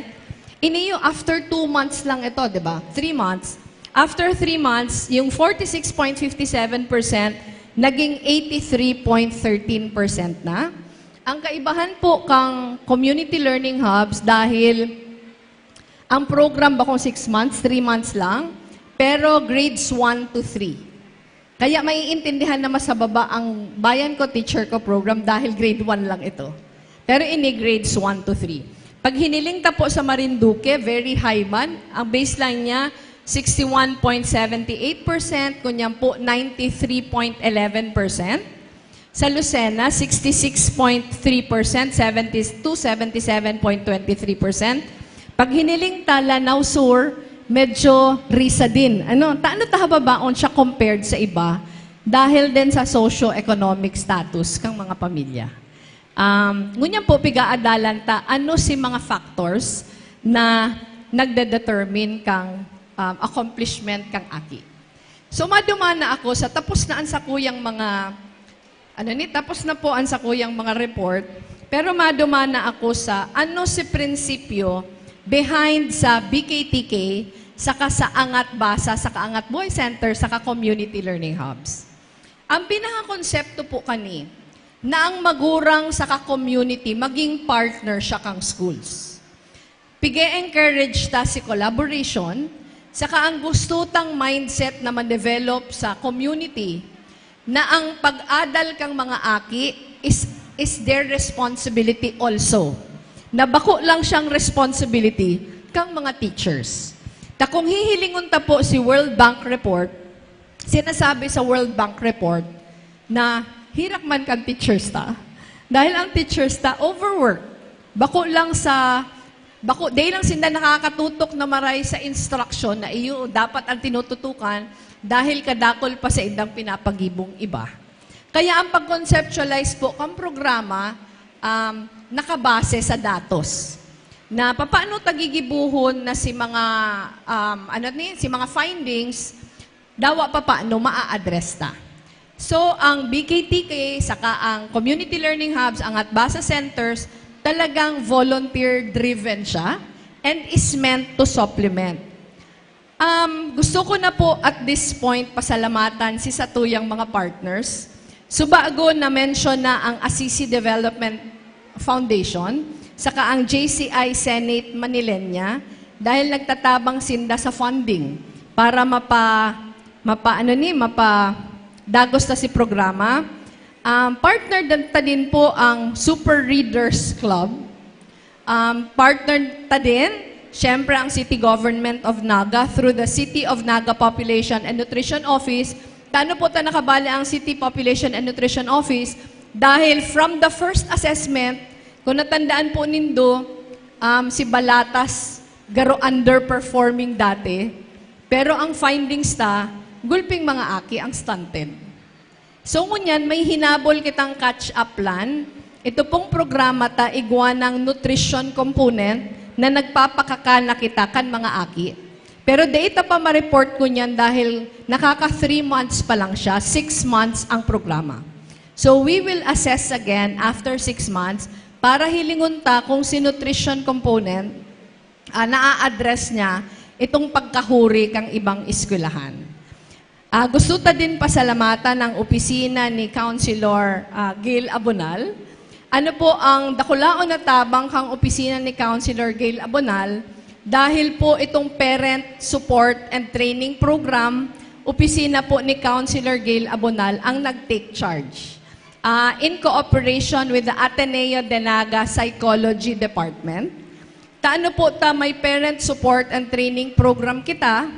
iniyo after two months lang ito, di ba? Three months. After three months, yung forty-six point fifty-seven percent naging eighty-three point thirteen percent na. Ang kaibahan po kang community learning hubs dahil ang program bakong six months, three months lang, pero grades one to three. Kaya maiintindihan na mas hababa ang Bayan Ko, Teacher Ko program dahil grade one lang ito. Pero ini grades one to three. Pag hiniling ta po sa Marinduque, very high man. Ang baseline niya, sixty-one point seventy-eight percent, kunyan po ninety-three point eleven percent. Sa Lucena, sixty-six point three percent, seventy to seventy-seven point twenty-three percent. Pag hiniling ta Lanao Sur, medyo risa din. Ano, taano ta hababaon siya compared sa iba? Dahil din sa socio-economic status kang mga pamilya. Um, ngunyan po, pigaadalan ta, ano si mga factors na nagdedetermine kang, um, accomplishment kang aki? So, madumana ako sa tapos na ang sakuyang mga, ano ni, tapos na po ang sakuyang mga report, pero madumana ako sa ano si prinsipyo behind sa B K T K, saka sa Angat Basa, saka Angat Buhay Center, saka Community Learning Hubs. Ang pinakakonsepto po kani, na ang magurang saka community maging partner siya kang schools. Pige-encourage ta si collaboration, saka ang gusto tang mindset na ma-develop sa community, na ang pag-adal kang mga aki is, is their responsibility also. Na bako lang siyang responsibility kang mga teachers. Ta kung hihilingon ta po si World Bank report, sinasabi sa World Bank report na hirak man kan teachers ta. Dahil ang teachers ta overwork. Bako lang sa, bako, dai lang sinda nakakatutok na maray sa instruction na iyo dapat ang tinututukan dahil kadakol pa sa indang pinapagibong iba. Kaya ang pag-conceptualize po kang programa, um, nakabase sa datos. Na papaano ta gigibuhon na si mga, um, ano ni, si mga findings, dawa pa paano maa-address ta. So, ang B K T K saka ang Community Learning Hubs, ang Angat Basa Centers, talagang volunteer-driven siya and is meant to supplement. Um, gusto ko na po at this point pasalamatan si satuyang mga partners. Subago na-mention na ang Assisi Development Foundation, saka ang J C I Senate Manilenia, dahil nagtatabang sinda sa funding para mapa-, mapa-, ano ni, mapa-, dagos ta si programa. Um, partner din, ta din po ang Super Readers Club. Um, partner ta din, syempre, ang City Government of Naga through the City of Naga Population and Nutrition Office. Tano po ta nakabali ang City Population and Nutrition Office? Dahil from the first assessment, kung natandaan po nindo, um, si Balatas, garo underperforming dati. Pero ang findings ta, gulping mga aki ang stunted. So, ngunyan, may hinabol kitang catch-up plan. Ito pong programa ta igwa ng nutrition component na nagpapakakan na kita kan mga aki. Pero data pa ma-report ngunyan dahil nakaka three months pa lang siya, six months ang programa. So, we will assess again after six months para hilingon ta kung si nutrition component, ah, naa-address niya itong pagkahuri kang ibang eskwelahan. Ah, gusto ta din pasalamatan ang opisina ni Councilor, ah, Gail Abonal. Ano po ang dakulaon na tabang kang opisina ni Councilor Gail Abonal? Dahil po itong Parent Support and Training Program, opisina po ni Councilor Gail Abonal ang nag-take charge. Ah, in cooperation with the Ateneo de Naga Psychology Department. Ta ano po ta may parent support and training program kita,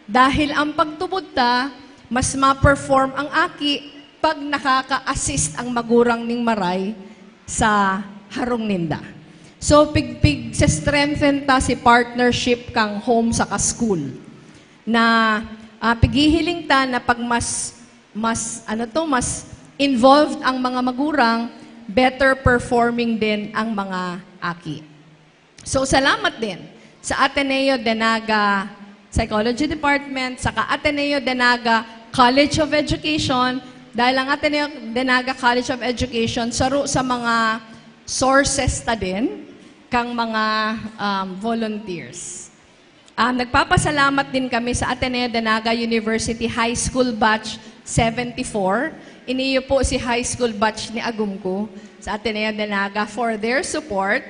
dahil ang pagtubod ta, mas ma-perform ang aki pag nakaka-assist ang magurang ning maray sa harong ninda. So, pig-, pig-strengthen ta si partnership kang home saka school na, ah, pighihiling ta na pag mas, mas, ano to, mas involved ang mga magurang, better performing din ang mga aki. So, salamat din sa Ateneo de Naga Psychology Department, saka Ateneo de Naga College of Education, dahil ang Ateneo de Naga College of Education, saro sa mga sources ta din kang mga, um, volunteers. Um, nagpapasalamat din kami sa Ateneo de Naga University High School Batch seventy-four. Iniyo po si high school batch ni Agumko sa Ateneo de Naga for their support.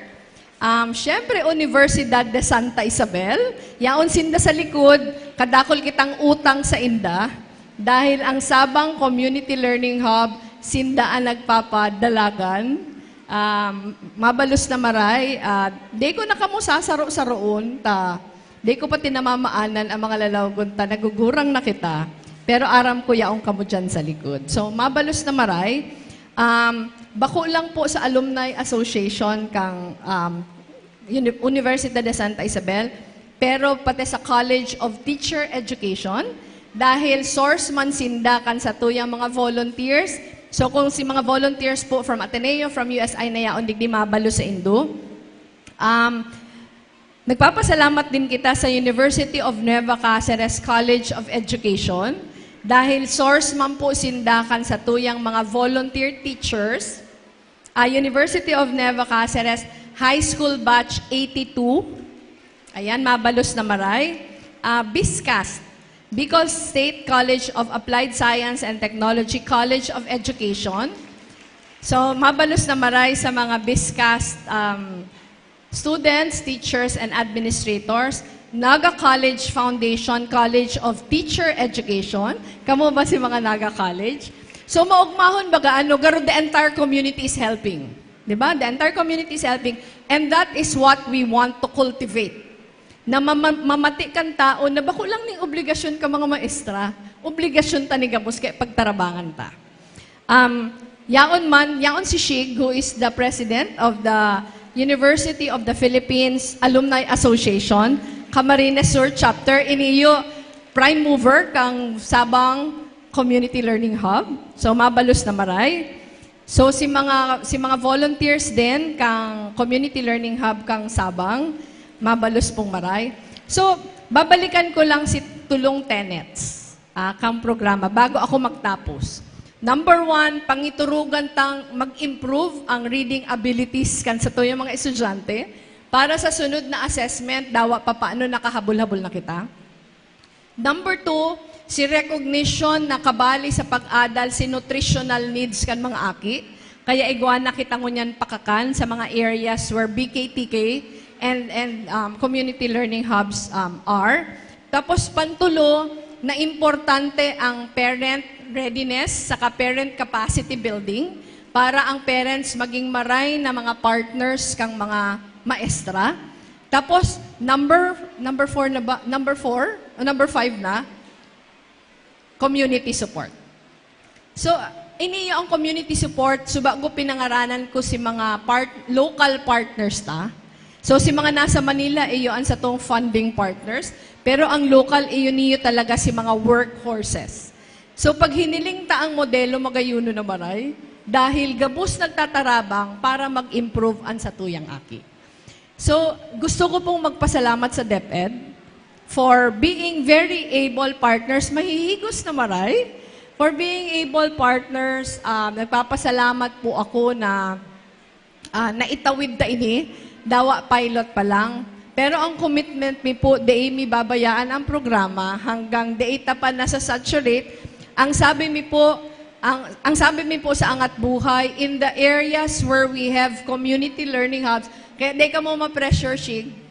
Um, syempre, Universidad de Santa Isabel, yaon sinda sa likod, kadakol kitang utang sa inda, dahil ang Sabang Community Learning Hub, sinda ang nagpapadalagan. Um, mabalos na maray, ah, di ko na kamo sasaro-saroon, ta di ko pa tinamamaanan ang mga lalawagon ta, nagugurang na kita, pero aram ko yaon kamo dyan sa likod. So, mabalos na maray, um, bako lang po sa Alumni Association kang, um, Uni-, Universidad de Santa Isabel, pero pati sa College of Teacher Education, dahil source man sinda kan satuyang mga volunteers. So, kung si mga volunteers po from Ateneo, from U S I na yaon, digdi mabalo sa indo. Um, nagpapasalamat din kita sa University of Nueva Caceres College of Education, dahil source man po sinda kan satuyang mga volunteer teachers. Ah, University of Nueva Caceres High School Batch eighty-two. Ayan, mabalos na maray. Ah, BISCAST, Bicol State College of Applied Science and Technology College of Education. So, mabalos na maray sa mga BISCAST, um, students, teachers, and administrators. Naga College Foundation, College of Teacher Education. Kamo ba si mga Naga College? So, maugmahon baga, ano, garo the entire community is helping. Di ba? The entire community is helping. And that is what we want to cultivate. Na mama-, mamati kan tao na bako lang ning obligasyon ka mga maestra, obligasyon ta ni gabos kaya pagtarabangan ta. Um, yaon man, yaon si Shig, who is the president of the University of the Philippines Alumni Association, Camarines Sur Chapter, iniyo prime mover kang Sabang Community Learning Hub. So, mabalos na maray. So, si mga, si mga volunteers din kang Community Learning Hub kang Sabang, mabalos pong maray. So, babalikan ko lang si tulong tenets, ah, kang programa bago ako magtapos. Number one, pangiturugan tang mag-improve ang reading abilities kan satuyang mga estudyante para sa sunod na assessment, dawa pa paano nakahabol-habol na kita. Number two, si recognition na kabali sa pag-adal si nutritional needs kan mga aki. Kaya igwa na kita ngunyan pakakan sa mga areas where B K T K and, and, um, community learning hubs, um, are. Tapos pantulo, na importante ang parent readiness saka parent capacity building para ang parents maging maray na mga partners kang mga maestra. Tapos, number, number four na ba? Number four? O number five na? Community support. So, iniyo ang community support, subago pinangaranan ko si mga part-, local partners ta. So, si mga nasa Manila, iyo ang satong funding partners. Pero ang local, iyo niyo talaga si mga workhorses. So, pag hiniling ta ang modelo, magayuno na maray, dahil gabos nagtatarabang para mag-improve an satuyang aki. So, gusto ko pong magpasalamat sa DepEd for being very able partners. Mahihigos na maray. For being able partners, ah, nagpapasalamat po ako na, ah, naitawid ta ini, dawa pilot pa lang. Pero ang commitment mi po, dai mi babayaan ang programa hanggang dai ta pa nasa-saturate. Ang sabi mi po, ang, ang sabi mi po sa Angat Buhay, in the areas where we have community learning hubs, kaya dai kamo ma-pressure, Shig.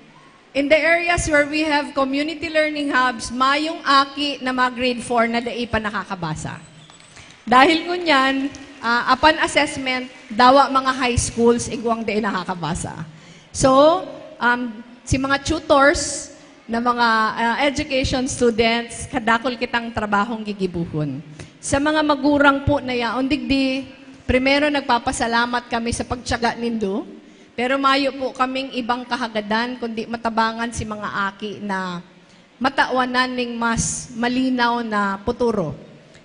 In the areas where we have community learning hubs, mayong aki na mga grade four na dai pa nakakabasa. Dahil ngunyan, ah, upon assessment, dawa mga high schools, igwang dai nakakabasa. So, um, si mga tutors na mga, ah, education students, kadakul kitang trabahong gigibuhon. Sa mga magurang po na yaon digdi, primero nagpapasalamat kami sa pagtiyaga nindo, pero mayo po kaming ibang kahagadan kundi matabangan si mga aki na matawanan ning mas malinaw na puturo.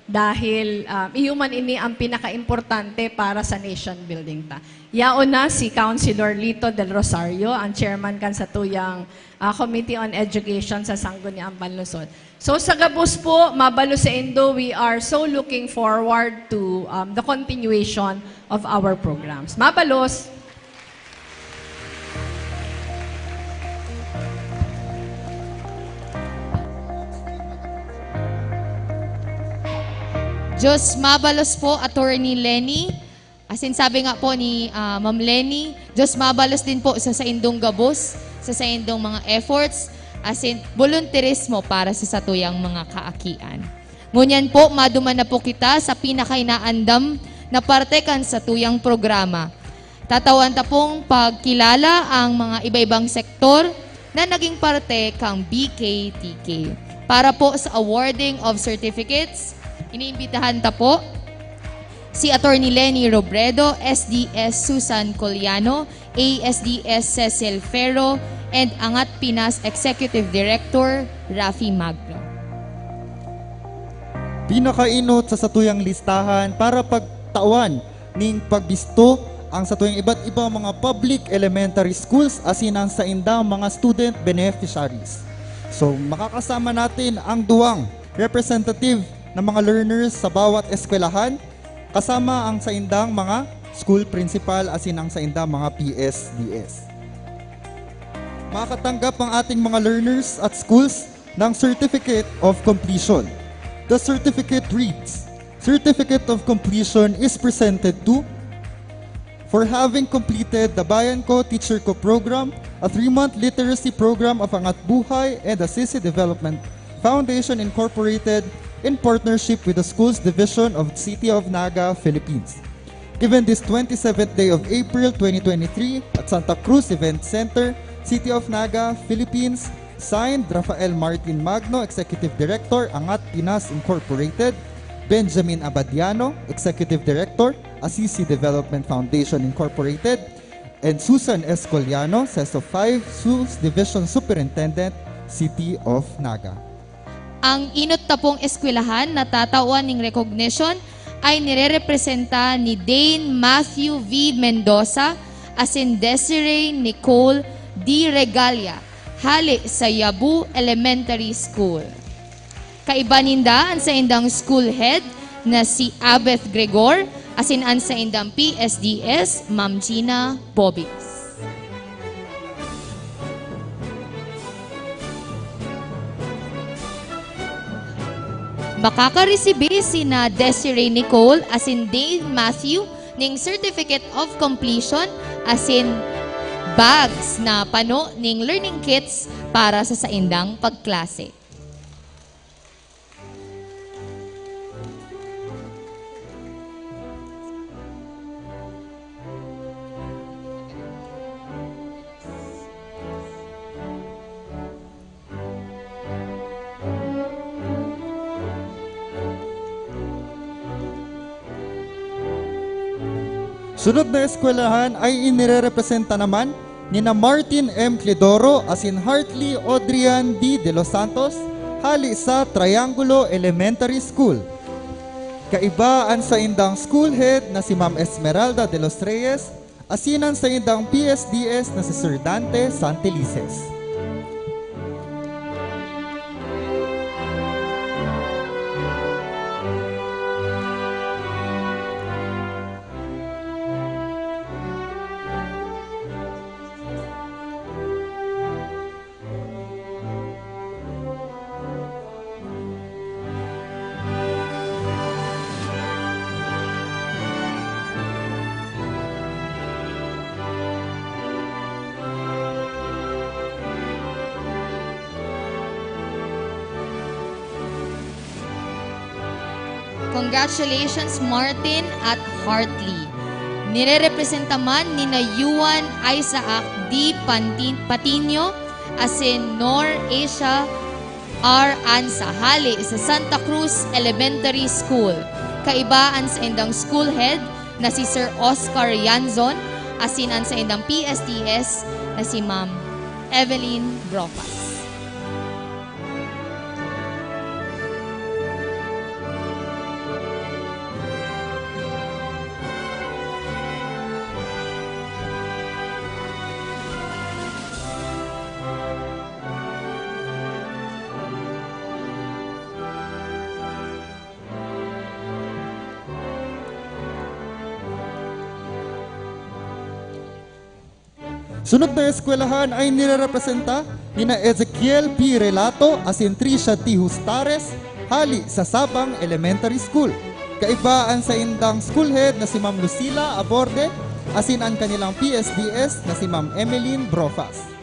Dahil, ah, iyo man ini ang pinakaimportante para sa nation building ta. Yaon na si Councilor Lito Del Rosario, ang chairman kan satuyang, ah, Committee on Education sa Sangguniang Panlungsod. So, sa gabos po, mabalos saindo, we are so looking forward to, um, the continuation of our programs. Mabalos! Diyos mabalos po, Attorney Lenny. Asin sabi nga po ni, ah, Ma'am Lenny, Diyos mabalos din po sa saindong gabos, sa saindong mga efforts, asin bolunterismo para sa satuyang mga kaakian. Ngunyan po, maduman na po kita sa pinakainaandam na parte kan satuyang programa. Tatawan ta pong pagkilala ang mga iba-ibang sektor na naging parte kang B K T K. Para po sa awarding of certificates, iniimbitahan ta po si Attorney Lenny Robredo, S D S Susan Coliano, A S D S Cecil Ferro, and Angat Pinas Executive Director Rafi Magno. Pinakainot sa satuyang listahan para pagtawan ning pagbisto ang satuyang iba't ibang mga public elementary schools asin ang saindang mga student beneficiaries. So, makakasama natin ang duwang representative na mga learners sa bawat eskwelahan, kasama ang saindang mga school principal asin ang saindang mga P S D S. Makatanggap ang ating mga learners at schools ng Certificate of Completion. The certificate reads, Certificate of Completion is presented to for having completed the Bayan Ko Teacher Ko program, a three-month literacy program of Angat Buhay and Assisi Development Foundation Incorporated in partnership with the Schools Division of City of Naga, Philippines. Given this twenty-seventh day of April twenty twenty-three at Santa Cruz Event Center, City of Naga, Philippines, signed Rafael Martin Magno, Executive Director, Angat Pinas Incorporated, Benjamin Abadiano, Executive Director, Assisi Development Foundation Incorporated, and Susan Escoliano, CESO five, Schools Division Superintendent, City of Naga. Ang inot ta pong eskwelahan na tatawan ning recognition ay nirerepresenta ni Dane Matthew V. Mendoza asin Desiree Nicole D. Regalia, hali sa Yabu Elementary School. Kaiba ninda an saindang school head na si Abeth Gregor asin an saindang P S D S, Ma'am Gina Bobis. Makakaresibi sina Desiree Nicole asin Dave Matthew ning Certificate of Completion asin bags na pano ning learning kits para sa saindang pagklase. Sunod na eskwelahan ay inirerepresenta naman nina Martin M. Cledoro asin Hartley Audrian D. De Los Santos hali sa Triangulo Elementary School. Kaiba an saindang school head na si Ma'am Esmeralda de los Reyes, asin an saindang P S D S na si Sir Dante Santelices. Congratulations, Martin at Hartley. Nirerepresenta man ni na Yuan Isaac D. Panti-, Patiño asin Nor Asia R. Ansa hali sa Santa Cruz Elementary School. Kaiba an saindang school head na si Sir Oscar Yanzon asin an saindang P S D S na si Ma'am Evelyn Brocas. Sunod na eskwelahan ay nirerepresenta ni na Ezekiel P. Relato asin Tricia T. Hustares, hali sa Sabang Elementary School. Kaiba an saindang school head na si Ma'am Lucila Aborde, asin an kanilang P S D S na si Ma'am Emeline Brofas.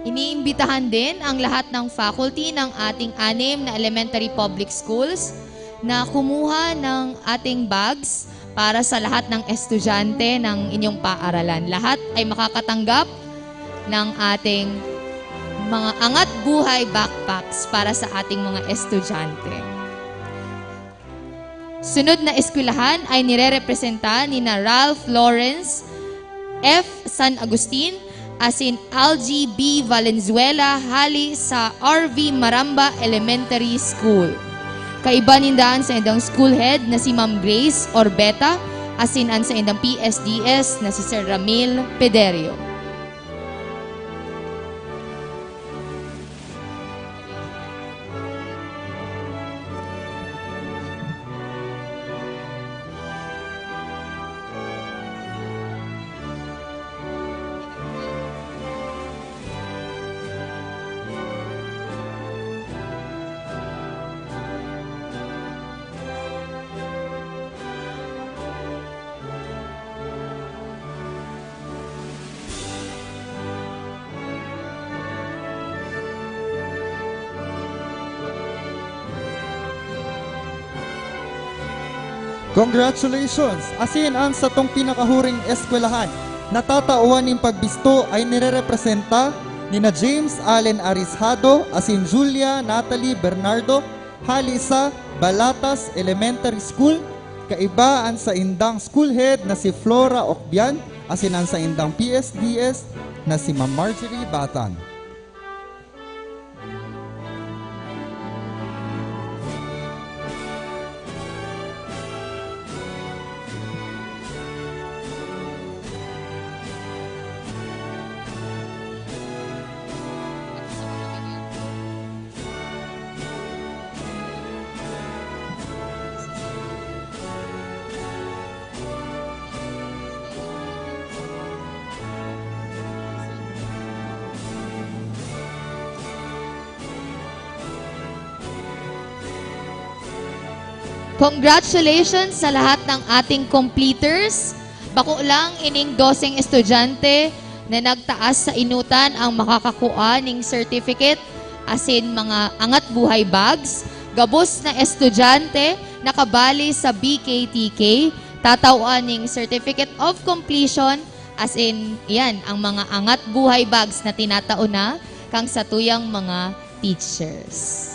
Iniimbitahan din ang lahat ng faculty ng ating anim na elementary public schools na kumuha ng ating bags para sa lahat ng estudyante ng inyong paaralan. Lahat ay makakatanggap ng ating mga Angat Buhay backpacks para sa ating mga estudyante. Sunod na eskwelahan ay nirerepresenta ni na Ralph Lawrence F. San Agustin asin Algie B. Valenzuela hali sa R V Maramba Elementary School. Kaiba ninda an saindang school head na si Ma'am Grace Orbeta asin an saindang P S D S na si Sir Ramil Pederio. Congratulations! Asin an satong pinakahuring eskwelahan na tatawan nin pagbisto ay nirerepresenta ni na James Allen Arisado asin Julia Natalie Bernardo hali sa Balatas Elementary School. Kaiba an saindang school head na si Flora Ocbian asin an saindang P S D S na si Ma'am Marjorie Batan. Congratulations sa lahat ng ating completers. Bako lang ining doseng estudyante na nagtaas sa inutan ang makakakua ning certificate asin mga Angat Buhay bags. Gabos na estudyante nakabali sa B K T K, tatawan ning Certificate of Completion, asin, iyan, ang mga Angat Buhay bags na tinatao na kan satuyang mga teachers.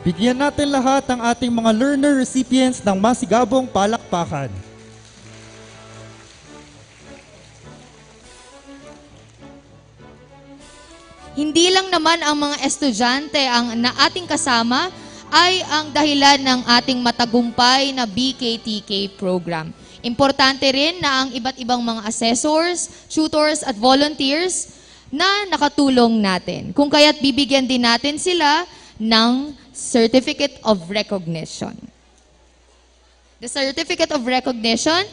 Bigyan natin lahat ang ating mga learner recipients ng masigabong palakpakan. Hindi lang naman ang mga estudyante ang na ating kasama ay ang dahilan ng ating matagumpay na B K T K program. Importante rin na ang iba't ibang mga assessors, tutors at volunteers na nakatulong natin. Kung kaya't bibigyan din natin sila ng Certificate of Recognition. The Certificate of Recognition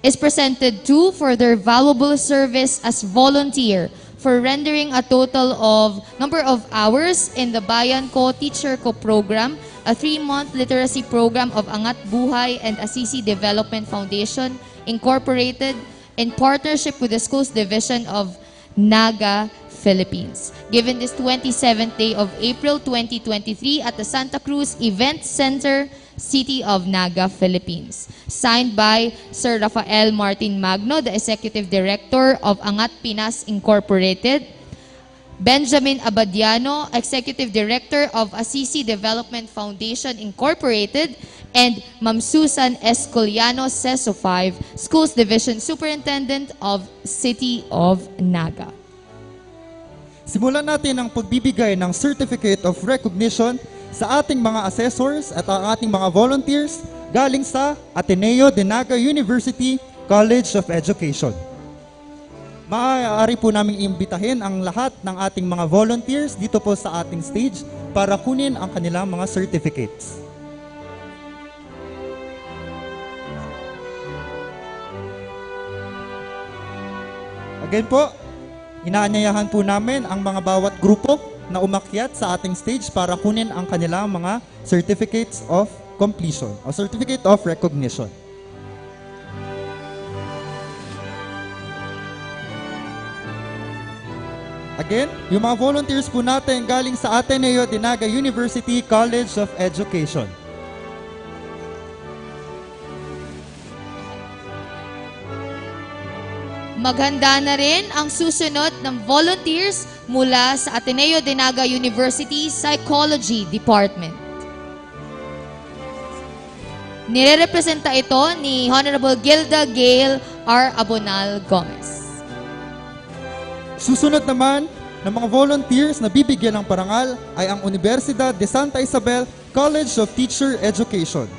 is presented to for their valuable service as volunteer for rendering a total of number of hours in the Bayan Ko Teacher Ko program, a three-month literacy program of Angat Buhay and Assisi Development Foundation Incorporated in partnership with the Schools Division of Naga Philippines. Given this twenty-seventh day of April twenty twenty-three at the Santa Cruz Event Center, City of Naga, Philippines. Signed by Sir Rafael Martin Magno, the Executive Director of Angat Pinas Incorporated, Benjamin Abadiano, Executive Director of Assisi Development Foundation Incorporated, and Ma'am Susan Escoliano, seso five, Schools Division Superintendent of City of Naga. Simulan natin ang pagbibigay ng Certificate of Recognition sa ating mga assessors at ang ating mga volunteers galing sa Ateneo de Naga University College of Education. Maaari po naming imbitahin ang lahat ng ating mga volunteers dito po sa ating stage para kunin ang kanilang mga certificates. Again po, inaanyayahan po namin ang mga bawat grupo na umakyat sa ating stage para kunin ang kanilang mga certificates of completion o certificate of recognition. Again, yung mga volunteers po natin galing sa Ateneo de Naga University College of Education. Maghanda na rin ang susunod ng volunteers mula sa Ateneo de Naga University Psychology Department. Nirerepresenta ito ni Honorable Gilda Gail R. Abonal Gomez. Susunod naman na mga volunteers na bibigyan ng parangal ay ang Universidad de Santa Isabel College of Teacher Education.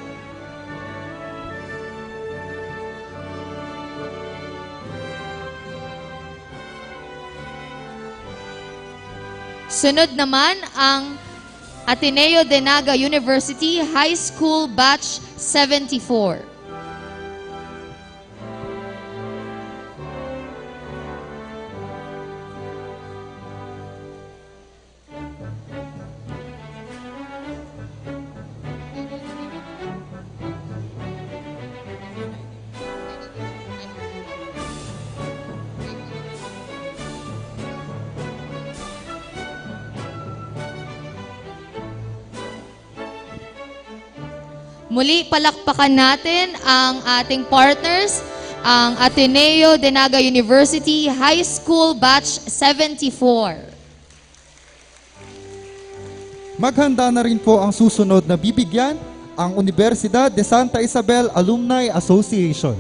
Sunod naman ang Ateneo de Naga University High School Batch seventy-four. Muli, palakpakan natin ang ating partners, ang Ateneo de Naga University High School Batch seventy-four. Maghanda na rin po ang susunod na bibigyan, ang Universidad de Santa Isabel Alumni Association.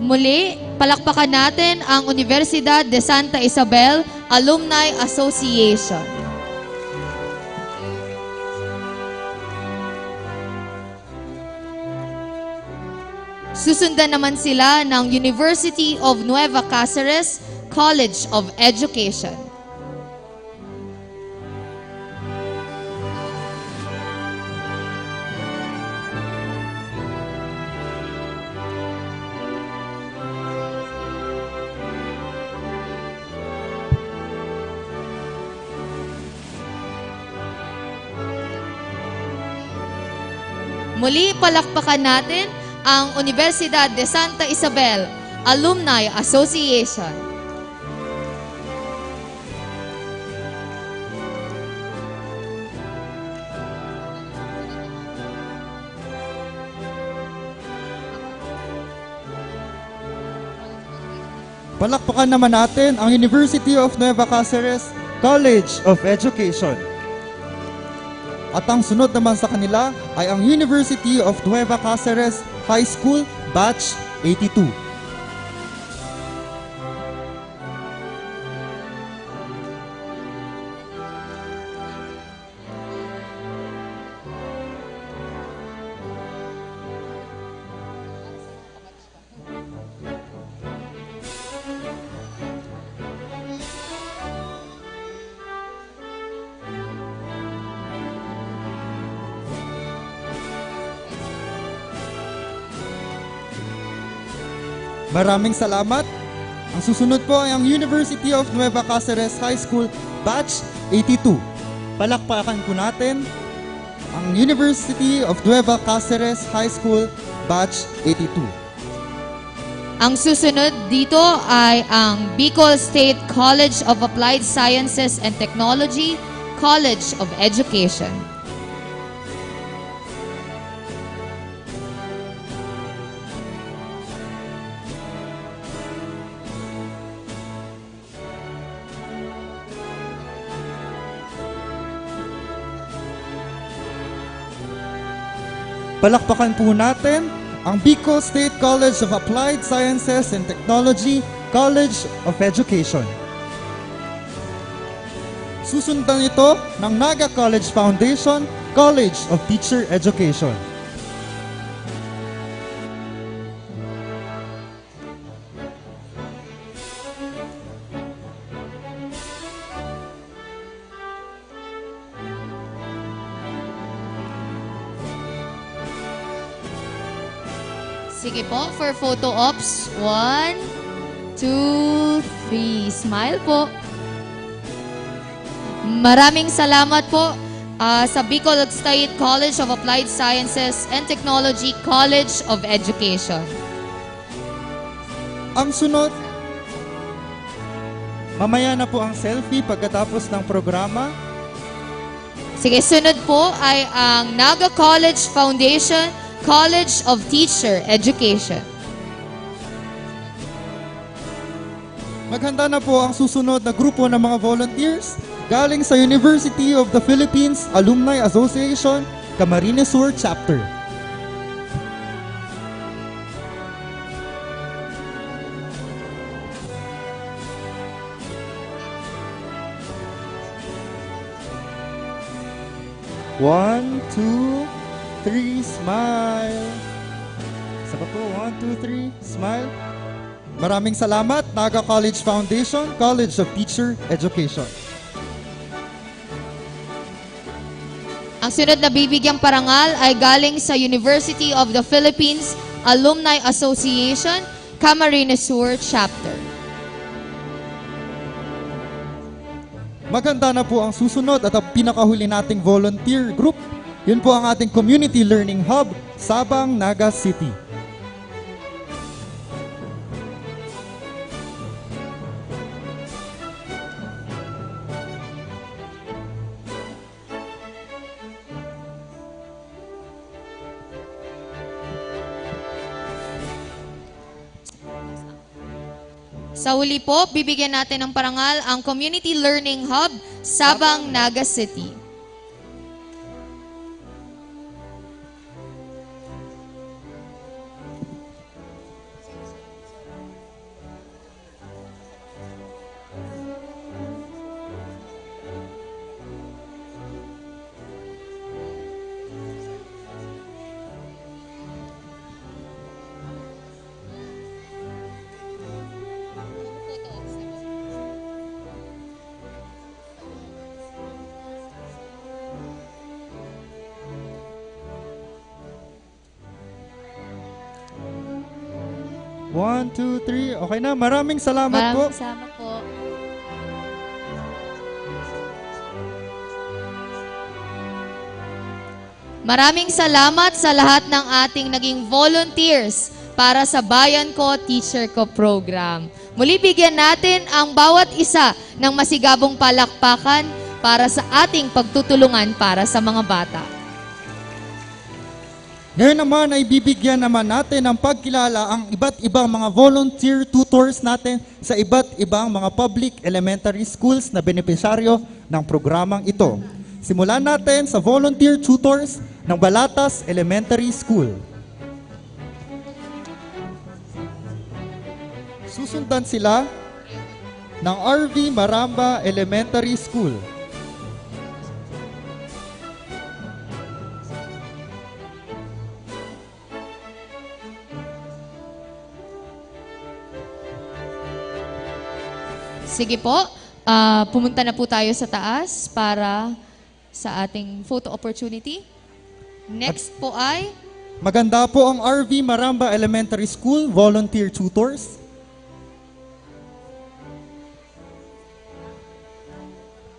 Muli, palakpakan natin ang Universidad de Santa Isabel Alumni Association. Susundan naman sila ng University of Nueva Caceres College of Education. Muli, palakpakan natin ang Universidad de Santa Isabel Alumni Association. Palakpakan naman natin ang University of Nueva Caceres College of Education. At ang sunod naman sa kanila ay ang University of Nueva Caceres High School Batch eighty-two. Maraming salamat. Ang susunod po ay ang University of Nueva Caceres High School Batch eighty-two. Palakpakan po natin ang University of Nueva Caceres High School Batch eighty-two. Ang susunod dito ay ang Bicol State College of Applied Sciences and Technology, College of Education. Palakpakan po natin ang Bicol State College of Applied Sciences and Technology, College of Education. Susundan ito ng Naga College Foundation, College of Teacher Education. Sige po, for photo ops. One, two, three. Smile po. Maraming salamat po, ah, sa Bicol State College of Applied Sciences and Technology, College of Education. Ang sunod, mamaya na po ang selfie pagkatapos ng programa. Sige, sunod po ay ang Naga College Foundation, College of Teacher Education. Maghanda na po ang susunod na grupo ng mga volunteers galing sa University of the Philippines Alumni Association, Camarines Sur Chapter. One, two, three, smile. Isa pa po, one, two, three, smile. Maraming salamat, Naga College Foundation, College of Teacher Education. Ang sunod na bibigyang parangal ay galing sa University of the Philippines Alumni Association, Camarines Sur Chapter. Maghanda na po ang susunod at ang pinakahuli nating volunteer group. Yun po ang ating Community Learning Hub, Sabang, Naga City. Sa huli po, bibigyan natin ng parangal ang Community Learning Hub, Sabang, Naga City. One, two, three. Okay na. Maraming salamat po. Maraming salamat po. Maraming salamat sa lahat ng ating naging volunteers para sa Bayan Ko, Teacher Ko program. Muli, bigyan natin ang bawat isa ng masigabong palakpakan para sa ating pagtutulungan para sa mga bata. Ngayon naman ay bibigyan naman natin ng pagkilala ang iba't ibang mga volunteer tutors natin sa iba't ibang mga public elementary schools na benepisyaryo ng programang ito. Simulan natin sa volunteer tutors ng Balatas Elementary School. Susundan sila ng R V Maramba Elementary School. Sige po, ah, pumunta na po tayo sa taas para sa ating photo opportunity. Next po ay Maganda po ang R V Maramba Elementary School Volunteer Tutors.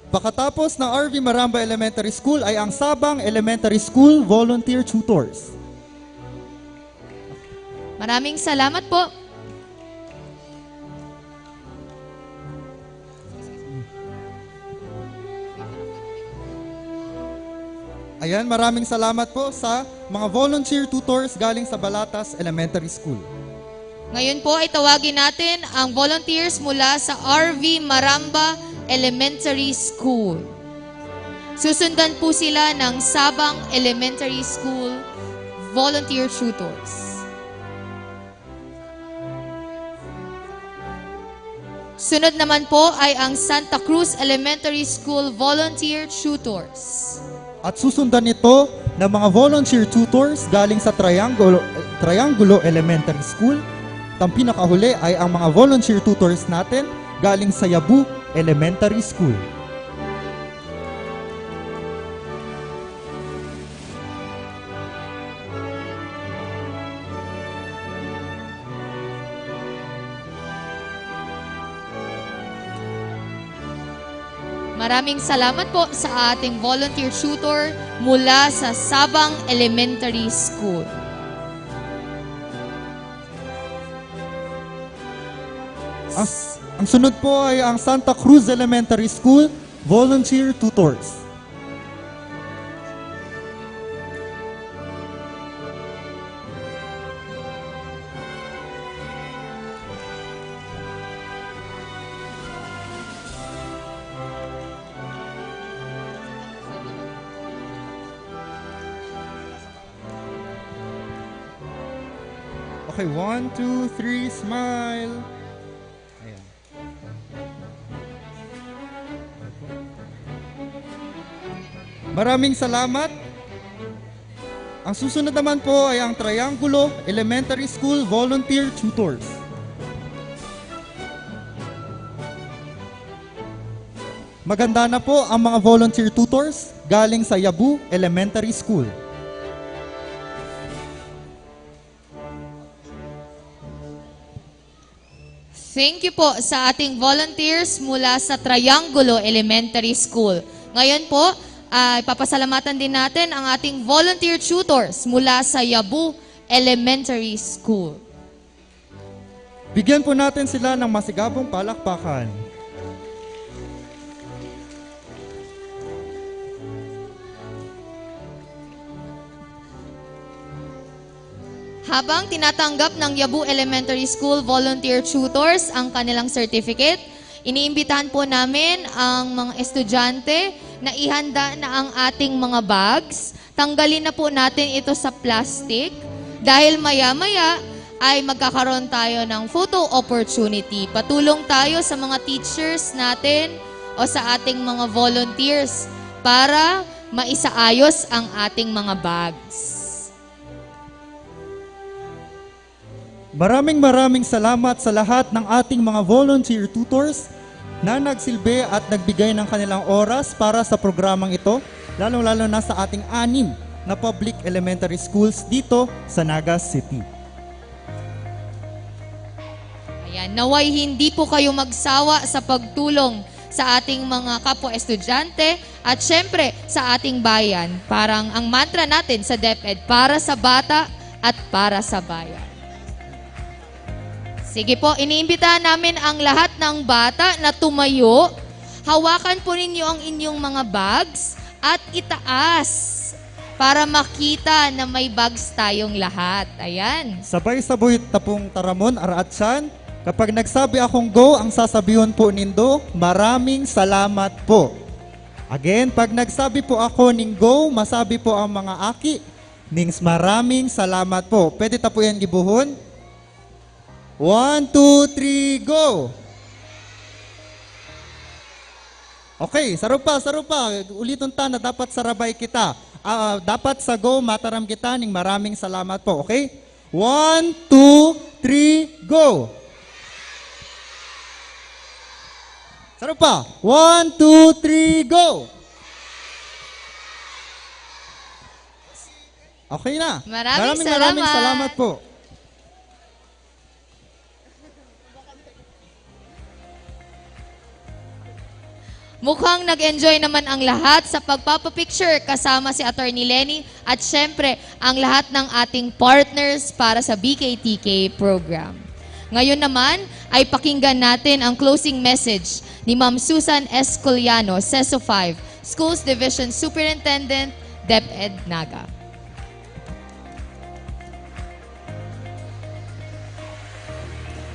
Pakatapos ng R V Maramba Elementary School ay ang Sabang Elementary School Volunteer Tutors. Maraming salamat po. Ayan, maraming salamat po sa mga volunteer tutors galing sa Balatas Elementary School. Ngayon po ay tawagin natin ang volunteers mula sa R V Maramba Elementary School. Susundan po sila ng Sabang Elementary School volunteer tutors. Sunod naman po ay ang Santa Cruz Elementary School volunteer tutors. At susundan ito ng mga volunteer tutors galing sa Triangulo, Triangulo Elementary School. At ang pinakahuli ay ang mga volunteer tutors natin galing sa Yabu Elementary School. Maraming salamat po sa ating volunteer tutor mula sa Sabang Elementary School. Ang, ang sunod po ay ang Santa Cruz Elementary School Volunteer Tutors. Okay, one, two, three, smile. Ayan. Maraming salamat. Ang susunod naman po ay ang Triangulo Elementary School Volunteer Tutors. Maganda na po ang mga volunteer tutors galing sa Yabu Elementary School. Thank you po sa ating volunteers mula sa Triangulo Elementary School. Ngayon po, ah, ipapasalamatan din natin ang ating volunteer tutors mula sa Yabu Elementary School. Bigyan po natin sila ng masigabong palakpakan. Habang tinatanggap ng Yabu Elementary School volunteer tutors ang kanilang certificate, iniimbitahan po namin ang mga estudyante na ihanda na ang ating mga bags. Tanggalin na po natin ito sa plastic dahil maya-maya ay magkakaroon tayo ng photo opportunity. Patulong tayo sa mga teachers natin o sa ating mga volunteers para maisaayos ang ating mga bags. Maraming, maraming salamat sa lahat ng ating mga volunteer tutors na nagsilbi at nagbigay ng kanilang oras para sa programang ito, lalong-lalo na sa ating anim na public elementary schools dito sa Naga City. Naway hindi po kayo magsawa sa pagtulong sa ating mga kapwa estudyante at syempre sa ating bayan. Parang ang mantra natin sa DepEd, para sa bata at para sa bayan. Sige po, iniimbitahan namin ang lahat ng bata na tumayo. Hawakan po ninyo ang inyong mga bags at itaas para makita na may bags tayong lahat. Ayan. Sabay-sabay tapong taramon, araatsan. Kapag nagsabi akong go, ang sasabihon po nindo, "Maraming salamat po." Again, pag nagsabi po ako ning go, masabi po ang mga aki ning "Maraming salamat po." Pwede ta po yan gibohon? One, two, three, go! Okay, saro pa, saro pa. Uliton ta na dapat sarabay kita. Ah, dapat sa go, mataram kita ning "Maraming salamat po." Okay? One, two, three, go! Saro pa. One, two, three, go! Okay na. Maraming maraming salamat. salamat po. Mukhang nag-enjoy naman ang lahat sa pagpapapicture kasama si Attorney Lenny at syempre ang lahat ng ating partners para sa B K T K program. Ngayon naman ay pakinggan natin ang closing message ni Ma'am Susan Escoliano, CESO five, Schools Division Superintendent, DepEd Naga.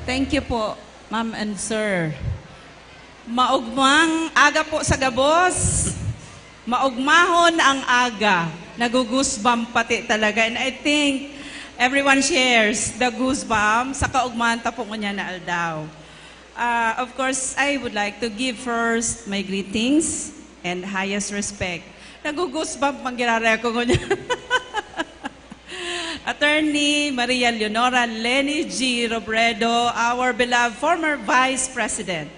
Thank you po, ma'am and sir. Maugmang aga po sa gabos. Maugmahon ang aga. Nagugusbam pati talaga. And I think everyone shares the goosebump sa kaugmahan ta po ngunyan na aldaw. Uh, of course, I would like to give first my greetings and highest respect. Nagugusbump man giraray ako ngunyan. Attorney Maria Leonora Lenny G. Robredo, our beloved former Vice President,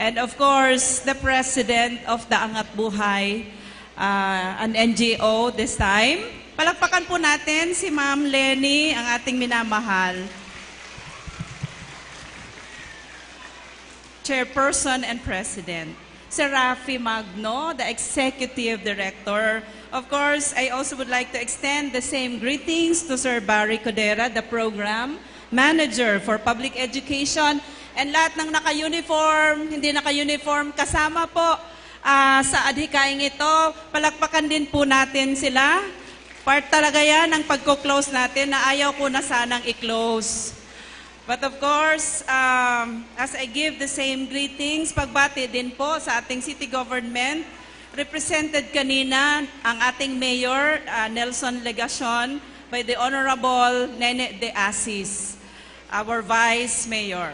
and of course, the President of the Angat Buhay, uh, an N G O this time. Palakpakan po natin si Ma'am Lenny, ang ating minamahal. Chairperson and President. Sir Rafi Magno, the Executive Director. Of course, I also would like to extend the same greetings to Sir Barry Codera, the Program Manager for Public Education, and lahat ng naka-uniform, hindi naka-uniform, kasama po ah, sa adhikaing ito. Palakpakan din po natin sila. Part talaga yan ng pagko-close natin na ayaw ko na sanang i-close. But of course, um, as I give the same greetings, pagbati din po sa ating city government, represented kanina ang ating mayor, uh, Nelson Legacion, by the Honorable Nene de Asis, our vice mayor.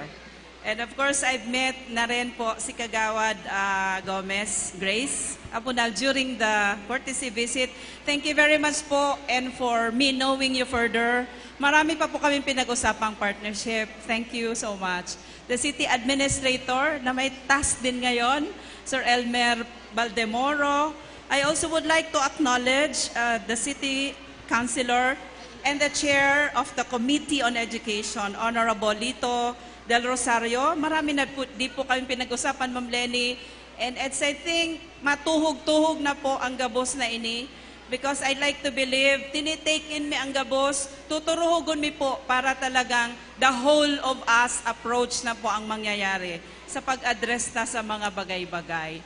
And of course, I've met na rin po si Kagawad uh, Gomez Grace Abunal during the courtesy visit. Thank you very much po and for me knowing you further. Marami pa po kaming pinag-usapang partnership. Thank you so much. The city administrator na may task din ngayon, Sir Elmer Baldemoro. I also would like to acknowledge uh, the city councilor and the chair of the Committee on Education, Honorable Lito Del Rosario. Marami na po, di po kami pinag-usapan, Ma'am Lenny. And it's, I think, matuhog-tuhog na po ang gabos na ini. Because I'd like to believe, tinitake in mi ang gabos, tuturuhogon mi po para talagang the whole of us approach na po ang mangyayari sa pag-address na sa mga bagay-bagay.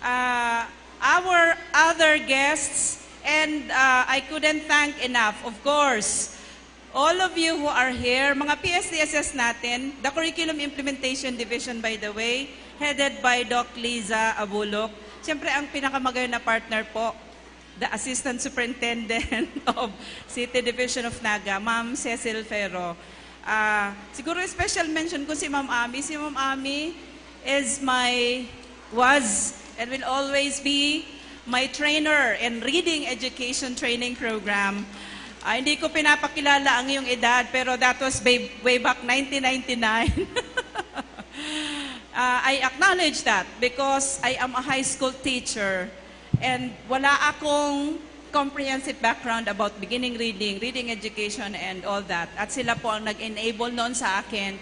Uh, our other guests, and uh, I couldn't thank enough, of course, all of you who are here, mga P S D S S natin, the Curriculum Implementation Division, by the way, headed by Doc Liza Abulok. Siyempre, ang pinakamagayon na partner po, the Assistant Superintendent of City Division of Naga, Ma'am Cecil Ferro. Ah, siguro special mention ko si Ma'am Ami. Si Ma'am Ami is my, was, and will always be my trainer in Reading Education Training Program. Ah, hindi ko pinapakilala ang iyong edad, pero that was way, way back nineteen ninety-nine. Ah, I acknowledge that because I am a high school teacher and wala akong comprehensive background about beginning reading, reading education, and all that. At sila po ang nag-enable noon sa akin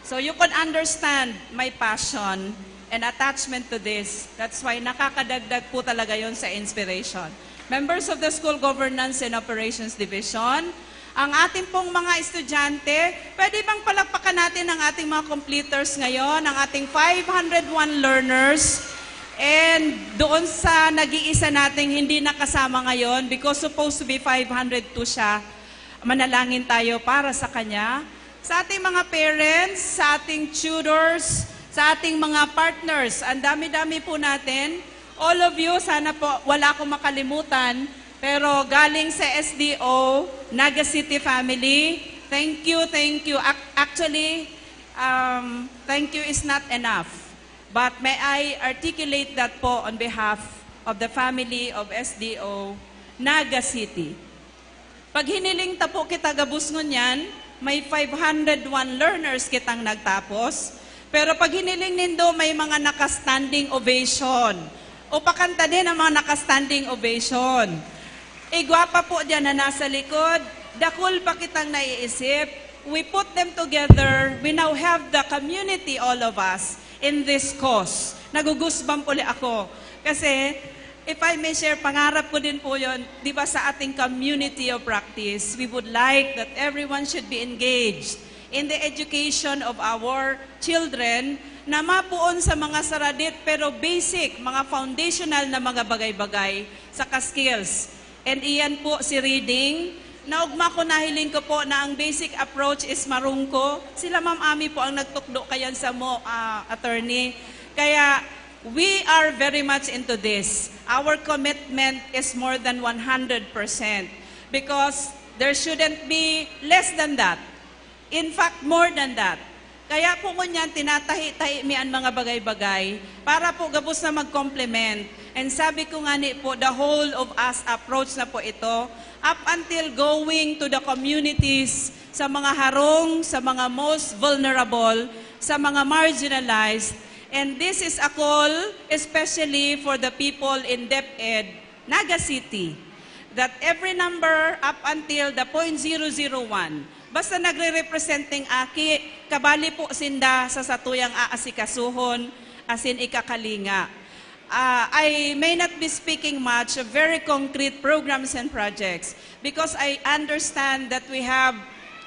So you can understand my passion and attachment to this. That's why nakakadagdag po talaga yon sa inspiration. Members of the School Governance and Operations Division, ang ating pong mga estudyante, pwede bang palakpakan natin ang ating mga completers ngayon, ang ating five hundred one learners? And doon sa nag-iisa nating hindi nakasama ngayon, because supposed to be five hundred two siya, manalangin tayo para sa kanya. Sa ating mga parents, sa ating tutors, sa ating mga partners, ang dami-dami po natin. All of you, sana po wala akong makalimutan. Pero galing sa S D O, Naga City family, thank you, thank you. Ac- actually, um, thank you is not enough. But may I articulate that po on behalf of the family of S D O, Naga City. Pag hiniling ta po kita gabos ngunyan, may five hundred one learners kitang nagtapos. Pero pag hiniling nindo, may mga naka-standing ovation. O pakanta din ang mga naka-standing ovation. Igwa pa po dyan na nasa likod, dakul pa kitang naiisip. We put them together, we now have the community, all of us, in this cause. Nagugusbang puli ako. Kasi, if I may share, pangarap ko din po yon, di ba, sa ating community of practice, we would like that everyone should be engaged in the education of our children na mapuon sa mga saradit pero basic, mga foundational na mga bagay-bagay saka skills. And iyan po si reading. Naugma ko, nahiling ko po na ang basic approach is marungko. Sila Ma'am Ami po ang nagtukdo kayan sa mo, ah, attorney. Kaya we are very much into this. Our commitment is more than one hundred percent because there shouldn't be less than that. In fact, more than that. Kaya po ngunyan, tinatahi-tahi mi an mga bagay-bagay para po gabos na mag-complement. And sabi ko nga ni po, the whole of us approach na po ito, up until going to the communities, sa mga harong, sa mga most vulnerable, sa mga marginalized. And this is a call especially for the people in DepEd, Naga City, that every number up until the point zero zero one, basta nagre-represent ning aki, kabali po sinda sa satuyang aasikasuhon asin ikakalinga. Ah, I may not be speaking much of very concrete programs and projects because I understand that we have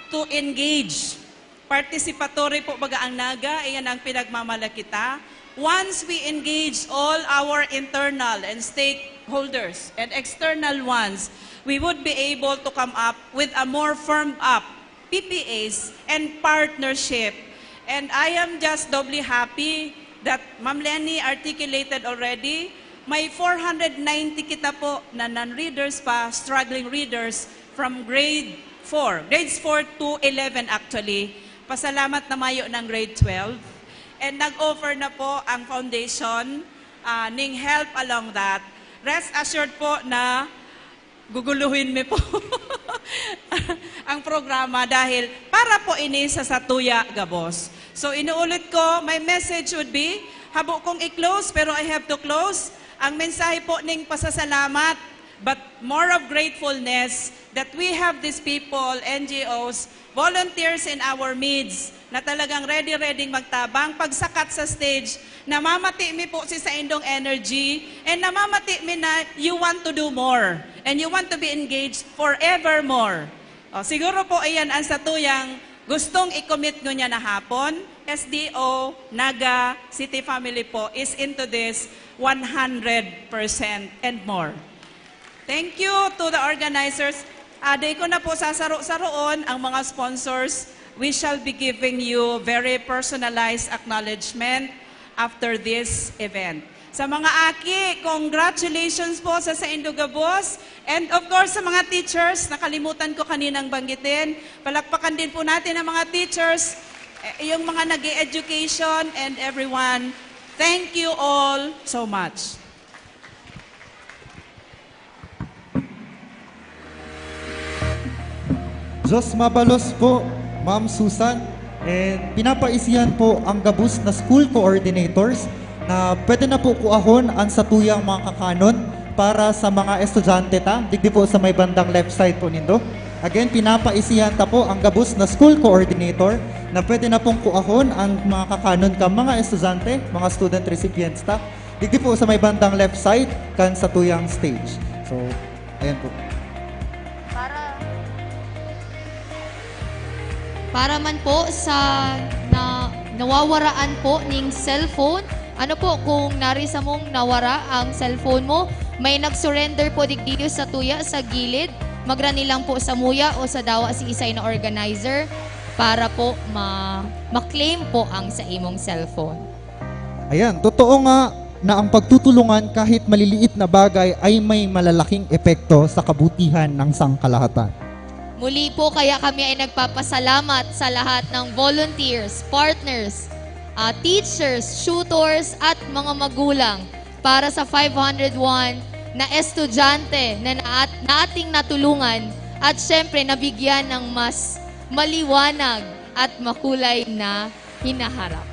to engage. Participatory po baga ang Naga, iyan ang pinagmamalaki ta. Once we engage all our internal and stakeholders and external ones, we would be able to come up with a more firmed up P P As and partnership. And I am just doubly happy that Ma'am Leni articulated already, may four hundred ninety kita po na non-readers pa, struggling readers, from grade four, grades four to eleven actually. Pasalamat na mayo ng grade twelve. And nag-offer na po ang foundation, ah, ning help along that. Rest assured po na guguluhin mi po ang programa dahil para po ini sa satuya gabos. So inuulit ko, my message would be, habo kong i-close pero I have to close. Ang mensahe po ning pasasalamat, but more of gratefulness that we have these people, N G Os, volunteers in our midst na talagang ready-ready magtabang. Pagsakat sa stage, namamati mi po si saindong energy and namamati mi na you want to do more and you want to be engaged forevermore. O, siguro po iyan ang satuyang gustong i-commit ngunyan na hapon. S D O, Naga, City Family po is into this one hundred percent and more. Thank you to the organizers. Ah, di ko na po sasaro-saroon ang mga sponsors. We shall be giving you very personalized acknowledgement after this event. Sa mga aki, congratulations po sa saindo gabos. And of course, sa mga teachers, nakalimutan ko kaninang banggitin. Palakpakan din po natin ang mga teachers, eh, yung mga nag education and everyone. Thank you all so much. Diyos mabalos po, Ma'am Susan. And pinapaisihan po ang gabos na school coordinators na pwede na po kuahon ang satuyang mga kakanon para sa mga estudyante ta, digdi po sa may bandang left side po nindo. Again, pinapaisihan ta po ang gabos na school coordinator na pwede na pong kuahon ang mga kakanon ka mga estudyante, mga student recipients ta. Digdi po sa may bandang left side kan satuyang stage. So, ayan po. Para para man po sa na, nawawaraan po ning cellphone, ano po kung nari samong nawara ang cellphone mo, may nag-surrender po digdi sa tuya sa gilid, magrani lang po samuya o sa dawa si isay na organizer para po ma ma-claim po ang sa imong cellphone. Ayan, totoo nga na ang pagtutulungan kahit maliliit na bagay ay may malalaking epekto sa kabutihan ng sangkalahatan. Muli po, kaya kami ay nagpapasalamat sa lahat ng volunteers, partners, ah, teachers, tutors at mga magulang para sa five hundred one na estudyante na naat- nating natulungan at syempre nabigyan ng mas maliwanag at makulay na hinaharap.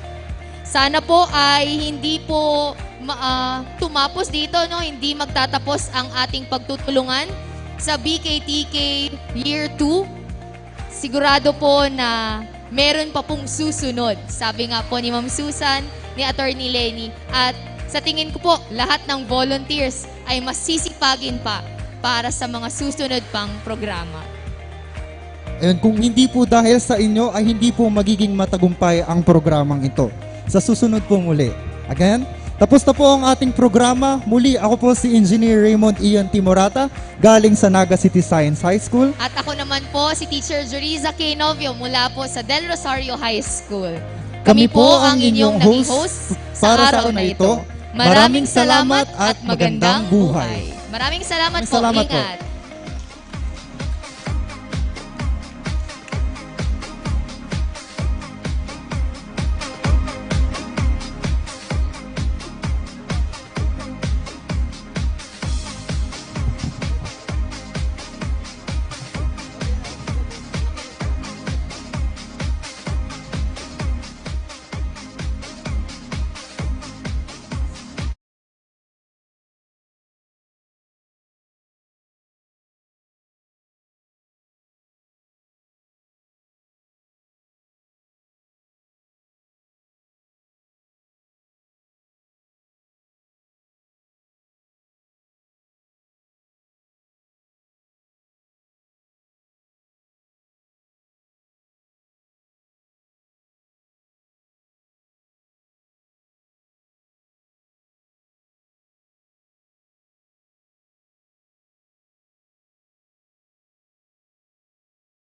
Sana po ay hindi po ma- ah, tumapos dito, no? Hindi magtatapos ang ating pagtutulungan sa B K T K Year two. Sigurado po na meron pa pong susunod. Sabi nga po ni Ma'am Susan, ni Attorney Lenny, at sa tingin ko po, lahat ng volunteers ay masisipagin pa para sa mga susunod pang programa. Ayun, kung hindi po dahil sa inyo ay hindi po magiging matagumpay ang programang ito. Sa susunod po muli. Again, tapos na po ang ating programa. Muli, ako po si Engineer Raymond Ian Timorata, galing sa Naga City Science High School. At ako naman po si Teacher Juriza K. Novio mula po sa Del Rosario High School. Kami po ang inyong host para sa araw na ito. Maraming salamat at magandang buhay. Maraming salamat Maraming po. salamat po. Ingat.